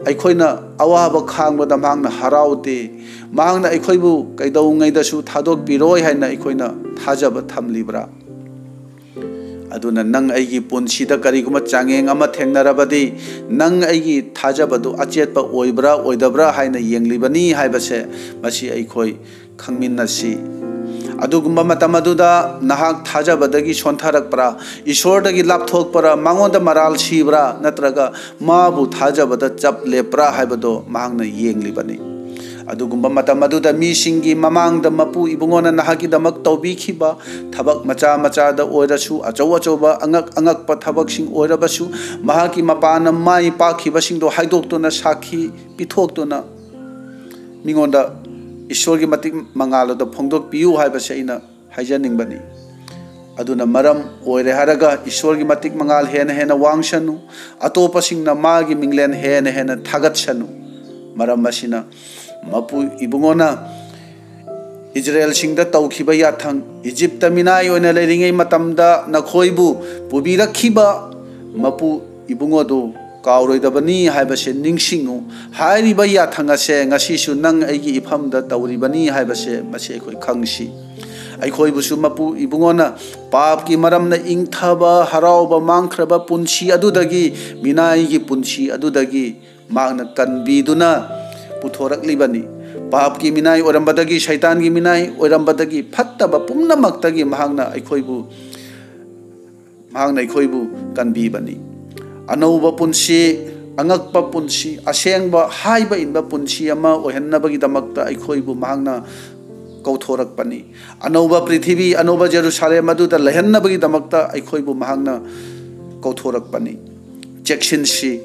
ꯑꯩꯈꯣꯏꯅ ꯑꯋꯥꯕ ꯈꯥꯡꯕꯗ ꯃꯍꯥꯛꯅ ꯍꯔꯥꯎꯗꯦ, ꯃꯍꯥꯛꯅ ꯑꯩꯈꯣꯏꯕꯨ ꯀꯩꯗꯧꯉꯩꯗꯁꯨ ꯊꯥꯗꯣꯛꯄꯤꯔꯣꯏ ꯍꯥꯏꯅ ꯑꯩꯈꯣꯏꯅ ꯊꯥꯖꯕ ꯊꯝꯂꯤꯕ꯭ꯔꯥ? ꯑꯗꯨꯅ ꯅꯪ ꯑꯩꯒꯤ ꯄꯨꯟꯁꯤꯗ ꯀꯔꯤꯒꯨꯝꯕ ꯆꯥꯡꯌꯦꯡ ꯑꯃ ꯊꯦꯡꯅꯔꯕꯗꯤ, ꯅꯪ ꯑꯩꯒꯤ ꯊꯥꯖꯕꯗꯨ ꯑꯆꯦꯠꯄ ꯑꯣꯏꯕ꯭ꯔꯥ ꯑꯣꯏꯗꯕ꯭ꯔꯥ ꯍꯥꯏꯅ ꯌꯦꯡꯂꯤꯕꯅꯤ ꯍꯥꯏꯕꯁꯦ ꯃꯁꯤ ꯑꯩꯈꯣꯏ ꯈꯪꯃꯤꯟꯅꯁꯤ꯫ ꯑꯗꯨꯒꯨꯝꯕ ꯃꯇꯝ ꯑꯗꯨꯗ ꯅꯍꯥꯛ ꯊꯥꯖꯕꯗꯒꯤ ꯁꯣꯟꯊꯔꯛꯄ꯭ꯔꯥ, ꯏꯁꯣꯔꯗꯒꯤ ꯂꯥꯞꯊꯣꯛꯄ꯭ꯔꯥ, ꯃꯉꯣꯟꯗ ꯃꯔꯥꯜ ꯁꯤꯕ꯭ꯔꯥ, ꯅꯠꯇ꯭ꯔꯒ ꯃꯥꯕꯨ ꯊꯥꯖꯕꯗ ꯆꯞ ꯂꯦꯞꯄ꯭ꯔꯥ ꯍꯥꯏꯕꯗꯣ ꯃꯍꯥꯛꯅ ꯌꯦꯡꯂꯤꯕꯅꯤ꯫ ꯑꯗꯨꯒꯨꯝꯕ ꯃꯇꯝ ꯑꯗꯨꯗ ꯃꯤꯁꯤꯡꯒꯤ ꯃꯃꯥꯡꯗ ꯃꯄꯨ ꯏꯕꯨꯡꯉꯣꯅ ꯅꯍꯥꯛꯀꯤꯗꯃꯛ ꯇꯧꯕꯤꯈꯤꯕ ꯊꯕꯛ ꯃꯆꯥ ꯃꯆꯥꯗ ꯑꯣꯏꯔꯁꯨ, ꯑꯆꯧ ꯑꯆꯧꯕ ꯑꯉꯛ ꯑꯉꯛꯄ ꯊꯕꯛꯁꯤꯡ ꯑꯣꯏꯔꯕꯁꯨ, ꯃꯍꯥꯛꯀꯤ ꯃꯄꯥꯟꯅ ꯃꯥꯏ ꯄꯥꯛꯈꯤꯕꯁꯤꯡꯗꯣ ꯍꯥꯏꯗꯣꯛꯇꯨꯅ, ꯁꯥꯈꯤ ꯄꯤꯊꯣꯛꯇꯨꯅ, ꯃꯤꯉꯣꯟꯗ ꯏꯁꯣꯔꯒꯤ ꯃꯇꯤꯛ ꯃꯉꯥꯜ ꯑꯗꯨ ꯐꯣꯡꯗꯣꯛꯄꯤꯌꯨ ꯍꯥꯏꯕꯁꯦ ꯑꯩꯅ ꯍꯥꯏꯖꯅꯤꯡꯕꯅꯤ꯫ ꯑꯗꯨꯅ ꯃꯔꯝ ꯑꯣꯏꯔꯦ ꯍꯥꯏꯔꯒ ꯏꯁꯣꯔꯒꯤ ꯃꯇꯤꯛ ꯃꯉꯥꯜ ꯍꯦꯟꯅ ꯍꯦꯟꯅ ꯋꯥꯡꯁꯅꯨ, ꯑꯇꯣꯞꯄꯁꯤꯡꯅ ꯃꯥꯒꯤ ꯃꯤꯡꯂꯦꯟ ꯍꯦꯟꯅ ꯍꯦꯟꯅ ꯊꯥꯒꯠꯁꯅꯨ꯫ ꯃꯔꯝ ꯑꯁꯤꯅ ꯃꯄꯨ ꯏꯕꯨꯡꯉꯣꯅ ꯏꯖꯔꯦꯜꯁꯤꯡꯗ ꯇꯧꯈꯤꯕ ꯌꯥꯊꯪ, ꯏꯖꯤꯞꯇ ꯃꯤꯅꯥꯏ ꯑꯣꯏꯅ ꯂꯩꯔꯤꯉꯩ ꯃꯇꯝꯗ ꯅꯈꯣꯏꯕꯨ ꯄꯨꯕꯤꯔꯛꯈꯤꯕ ꯃꯄꯨ ꯏꯕꯨꯡꯉꯣꯗꯨ ꯀꯥꯎꯔꯣꯏꯗꯕꯅꯤ ꯍꯥꯏꯕꯁꯦ ꯅꯤꯡꯁꯤꯡꯉꯨ꯫ ꯍꯥꯏꯔꯤꯕ ꯌꯥꯊꯪ ꯑꯁꯦ ꯉꯁꯤꯁꯨ ꯅꯪ ꯑꯩꯒꯤ ꯏꯐꯝꯗ ꯇꯧꯔꯤꯕꯅꯤ ꯍꯥꯏꯕꯁꯦ ꯃꯁꯤ ꯑꯩꯈꯣꯏ ꯈꯪꯁꯤ꯫ ꯑꯩꯈꯣꯏꯕꯨꯁꯨ ꯃꯄꯨ ꯏꯕꯨꯡꯉꯣꯅ ꯄꯥꯞꯀꯤ ꯃꯔꯝꯅ ꯏꯪꯊꯕ, ꯍꯔꯥꯎꯕ ꯃꯥꯡꯈ꯭ꯔꯕ ꯄꯨꯟꯁꯤ ꯑꯗꯨꯗꯒꯤ, ꯃꯤꯅꯥꯏꯒꯤ ꯄꯨꯟꯁꯤ ꯑꯗꯨꯗꯒꯤ ꯃꯍꯥꯛꯅ ꯀꯟꯕꯤꯗꯨꯅ ꯄꯨꯊꯣꯔꯛꯂꯤꯕꯅꯤ꯫ ꯄꯥꯞꯀꯤ ꯃꯤꯅꯥꯏ ꯑꯣꯏꯔꯝꯕꯗꯒꯤ, ꯁꯩꯇꯥꯟꯒꯤ ꯃꯤꯅꯥꯏ ꯑꯣꯏꯔꯝꯕꯗꯒꯤ, ꯐꯠꯇꯕ ꯄꯨꯝꯅꯃꯛꯇꯒꯤ ꯃꯍꯥꯛꯅ ꯑꯩꯈꯣꯏꯕꯨ, ꯃꯍꯥꯛꯅ ꯑꯩꯈꯣꯏꯕꯨ ꯀꯟꯕꯤꯕꯅꯤ꯫ ꯑꯅꯧꯕ ꯄꯨꯟꯁꯤ ꯑꯉꯛꯄ ꯄꯨꯟꯁꯤ, ꯑꯁꯦꯡꯕ ꯍꯥꯏꯕ ꯏꯟꯕ ꯄꯨꯟꯁꯤ ꯑꯃ ꯑꯣꯏꯍꯟꯅꯕꯒꯤꯗꯃꯛꯇ ꯑꯩꯈꯣꯏꯕꯨ ꯃꯍꯥꯛꯅ ꯀꯧꯊꯣꯔꯛꯄꯅꯤ꯫ ꯑꯅꯧꯕ ꯄ꯭ꯔꯤꯊꯤꯕꯤ, ꯑꯅꯧꯕ ꯖꯦꯔꯨꯁꯥꯂꯦꯝ ꯑꯗꯨꯗ ꯂꯩꯍꯟꯅꯕꯒꯤꯗꯃꯛꯇ ꯑꯩꯈꯣꯏꯕꯨ ꯃꯍꯥꯛꯅ ꯀꯧꯊꯣꯔꯛꯄꯅꯤ꯫ ꯆꯦꯛꯁꯤꯟꯁꯤ꯫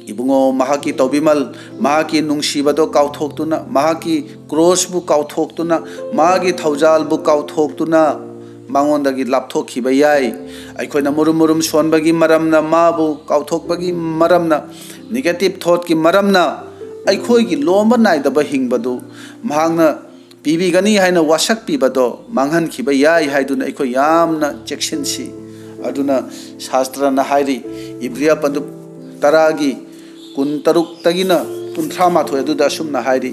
ꯏꯕꯨꯡꯉꯣ, ꯃꯍꯥꯛꯀꯤ ꯇꯧꯕꯤꯃꯜ, ꯃꯍꯥꯛꯀꯤ ꯅꯨꯡꯁꯤꯕꯗꯣ ꯀꯥꯎꯊꯣꯛꯇꯨꯅ, ꯃꯍꯥꯛꯀꯤ ꯀ꯭ꯔꯣꯁꯄꯨ ꯀꯥꯎꯊꯣꯛꯇꯨꯅ, ꯃꯥꯒꯤ ꯊꯧꯖꯥꯜꯕꯨ ꯀꯥꯎꯊꯣꯛꯇꯨꯅ ꯃꯉꯣꯟꯗꯒꯤ ꯂꯥꯞꯊꯣꯛꯈꯤꯕ ꯌꯥꯏ꯫ ꯑꯩꯈꯣꯏꯅ ꯃꯨꯔꯨꯝ ꯃꯨꯔꯨꯝ ꯁꯣꯟꯕꯒꯤ ꯃꯔꯝꯅ, ꯃꯥꯕꯨ ꯀꯥꯎꯊꯣꯛꯄꯒꯤ ꯃꯔꯝꯅ, ꯅꯦꯒꯦꯇꯤꯚ ꯊꯣꯠꯀꯤ ꯃꯔꯝꯅ ꯑꯩꯈꯣꯏꯒꯤ ꯂꯣꯝꯕ ꯅꯥꯏꯗꯕ ꯍꯤꯡꯕꯗꯨ ꯃꯍꯥꯛꯅ ꯄꯤꯕꯤꯒꯅꯤ ꯍꯥꯏꯅ ꯋꯥꯁꯛꯄꯤꯕꯗꯣ ꯃꯥꯡꯍꯟꯈꯤꯕ ꯌꯥꯏ ꯍꯥꯏꯗꯨꯅ ꯑꯩꯈꯣꯏ ꯌꯥꯝꯅ ꯆꯦꯛꯁꯤꯟꯁꯤ꯫ ꯑꯗꯨꯅ ꯁꯥꯁꯇ꯭ꯔꯅ ꯍꯥꯏꯔꯤ, ꯏꯕ꯭ꯔꯤꯌꯥ ꯄꯟꯗꯨꯞ ꯇꯔꯥꯒꯤ ꯀꯨꯟꯇꯔꯨꯛꯇꯒꯤꯅ ꯀꯨꯟꯊ꯭ꯔꯥ ꯃꯥꯊꯣꯏ ꯑꯗꯨꯗ ꯑꯁꯨꯝꯅ ꯍꯥꯏꯔꯤ,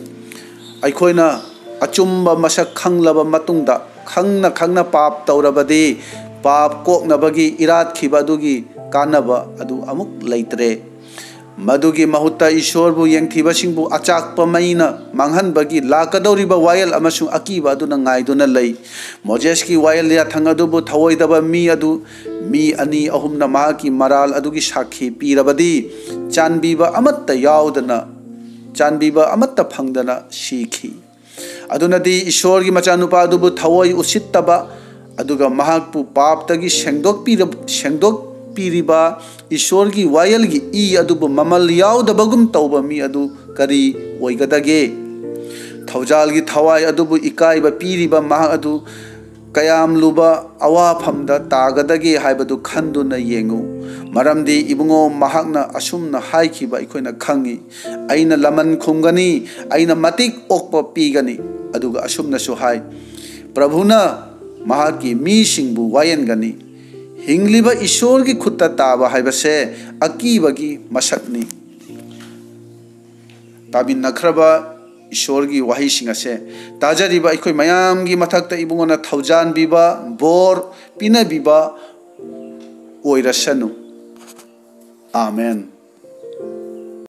ꯑꯩꯈꯣꯏꯅ ꯑꯆꯨꯝꯕ ꯃꯁꯛ ꯈꯪꯂꯕ ꯃꯇꯨꯡꯗ, ꯈꯪꯅ ꯈꯪꯅ ꯄꯥꯞ ꯇꯧꯔꯕꯗꯤ, ꯄꯥꯞ ꯀꯣꯛꯅꯕꯒꯤ ꯏꯔꯥꯠꯈꯤꯕ ꯑꯗꯨꯒꯤ ꯀꯥꯟꯅꯕ ꯑꯗꯨ ꯑꯃꯨꯛ ꯂꯩꯇ꯭ꯔꯦ꯫ ꯃꯗꯨꯒꯤ ꯃꯍꯨꯠꯇ ꯏꯁꯣꯔꯕꯨ ꯌꯦꯡꯊꯤꯕꯁꯤꯡꯕꯨ ꯑꯆꯥꯛꯄ ꯃꯩꯅ ꯃꯥꯡꯍꯟꯕꯒꯤ ꯂꯥꯛꯀꯗꯧꯔꯤꯕ ꯋꯥꯌꯦꯜ ꯑꯃꯁꯨꯡ ꯑꯀꯤꯕ ꯑꯗꯨꯅ ꯉꯥꯏꯗꯨꯅ ꯂꯩ꯫ ꯃꯣꯖꯦꯁꯀꯤ ꯋꯥꯌꯦꯜ ꯌꯥꯊꯪ ꯑꯗꯨꯕꯨ ꯊꯧꯑꯣꯏꯗꯕ ꯃꯤ ꯑꯗꯨ, ꯃꯤ ꯑꯅꯤ ꯑꯍꯨꯝꯅ ꯃꯍꯥꯛꯀꯤ ꯃꯔꯥꯜ ꯑꯗꯨꯒꯤ ꯁꯥꯈꯤ ꯄꯤꯔꯕꯗꯤ, ꯆꯥꯟꯕꯤꯕ ꯑꯃꯠꯇ ꯌꯥꯎꯗꯅ, ꯆꯥꯟꯕꯤꯕ ꯑꯃꯠꯇ ꯐꯪꯗꯅ ꯁꯤꯈꯤ꯫ ꯑꯗꯨꯅꯗꯤ ꯏꯁꯣꯔꯒꯤ ꯃꯆꯥꯅꯨꯄꯥ ꯑꯗꯨꯕꯨ ꯊꯑꯣꯏ ꯎꯁꯤꯠꯇꯕ, ꯑꯗꯨꯒ ꯃꯍꯥꯛꯄꯨ ꯄꯥꯞꯇꯒꯤ ꯁꯦꯡꯗꯣꯛꯄꯤꯔ-, ꯁꯦꯡꯗꯣꯛꯄꯤꯔꯤꯕ ꯏꯁꯣꯔꯒꯤ ꯋꯥꯌꯦꯜꯒꯤ ꯏ ꯑꯗꯨꯕꯨ ꯃꯃꯜ ꯌꯥꯎꯗꯕꯒꯨꯝ ꯇꯧꯕ ꯃꯤ ꯑꯗꯨ ꯀꯔꯤ ꯑꯣꯏꯒꯗꯒꯦ? ꯊꯧꯖꯥꯜꯒꯤ ꯊꯋꯥꯏ ꯑꯗꯨꯕꯨ ꯏꯀꯥꯏꯕ ꯄꯤꯔꯤꯕ ꯃꯍꯥꯛ ꯑꯗꯨ ꯀꯌꯥꯝ ꯂꯨꯕ ꯑꯋꯥꯐꯝꯗ ꯇꯥꯒꯗꯒꯦ ꯍꯥꯏꯕꯗꯨ ꯈꯟꯗꯨꯅ ꯌꯦꯡꯉꯨ꯫ ꯃꯔꯝꯗꯤ ꯏꯕꯨꯡꯉꯣ, ꯃꯍꯥꯛꯅ ꯑꯁꯨꯝꯅ ꯍꯥꯏꯈꯤꯕ ꯑꯩꯈꯣꯏꯅ ꯈꯪꯏ, "ꯑꯩꯅ ꯂꯃꯟ ꯈꯨꯝꯒꯅꯤ, ꯑꯩꯅ ꯃꯇꯤꯛ ꯑꯣꯛꯄ ꯄꯤꯒꯅꯤ"꯫ ꯑꯗꯨꯒ ꯑꯁꯨꯝꯅꯁꯨ ꯍꯥꯏ, "ꯄ꯭ꯔꯚꯨꯅ ꯃꯍꯥꯛꯀꯤ ꯃꯤꯁꯤꯡꯕꯨ ꯋꯥꯌꯦꯟꯒꯅꯤ"꯫ ꯍꯤꯡꯂꯤꯕ ꯏꯁꯣꯔꯒꯤ ꯈꯨꯠꯇ ꯇꯥꯕ ꯍꯥꯏꯕꯁꯦ ꯑꯀꯤꯕꯒꯤ ꯃꯁꯛꯅꯤ꯫ ꯇꯥꯃꯤꯟꯅꯈ꯭ꯔꯕ ꯏꯁꯣꯔꯒꯤ ꯋꯥꯍꯩꯁꯤꯡ ꯑꯁꯦ ꯇꯥꯖꯔꯤꯕ ꯑꯩꯈꯣꯏ ꯃꯌꯥꯝꯒꯤ ꯃꯊꯛꯇ ꯏꯕꯨꯡꯉꯣꯅ ꯊꯧꯖꯥꯟꯕꯤꯕ, ꯕꯣꯔ ꯄꯤꯅꯕꯤꯕ ꯑꯣꯏꯔꯁꯅꯨ꯫ ꯑꯥꯃꯦꯟ꯫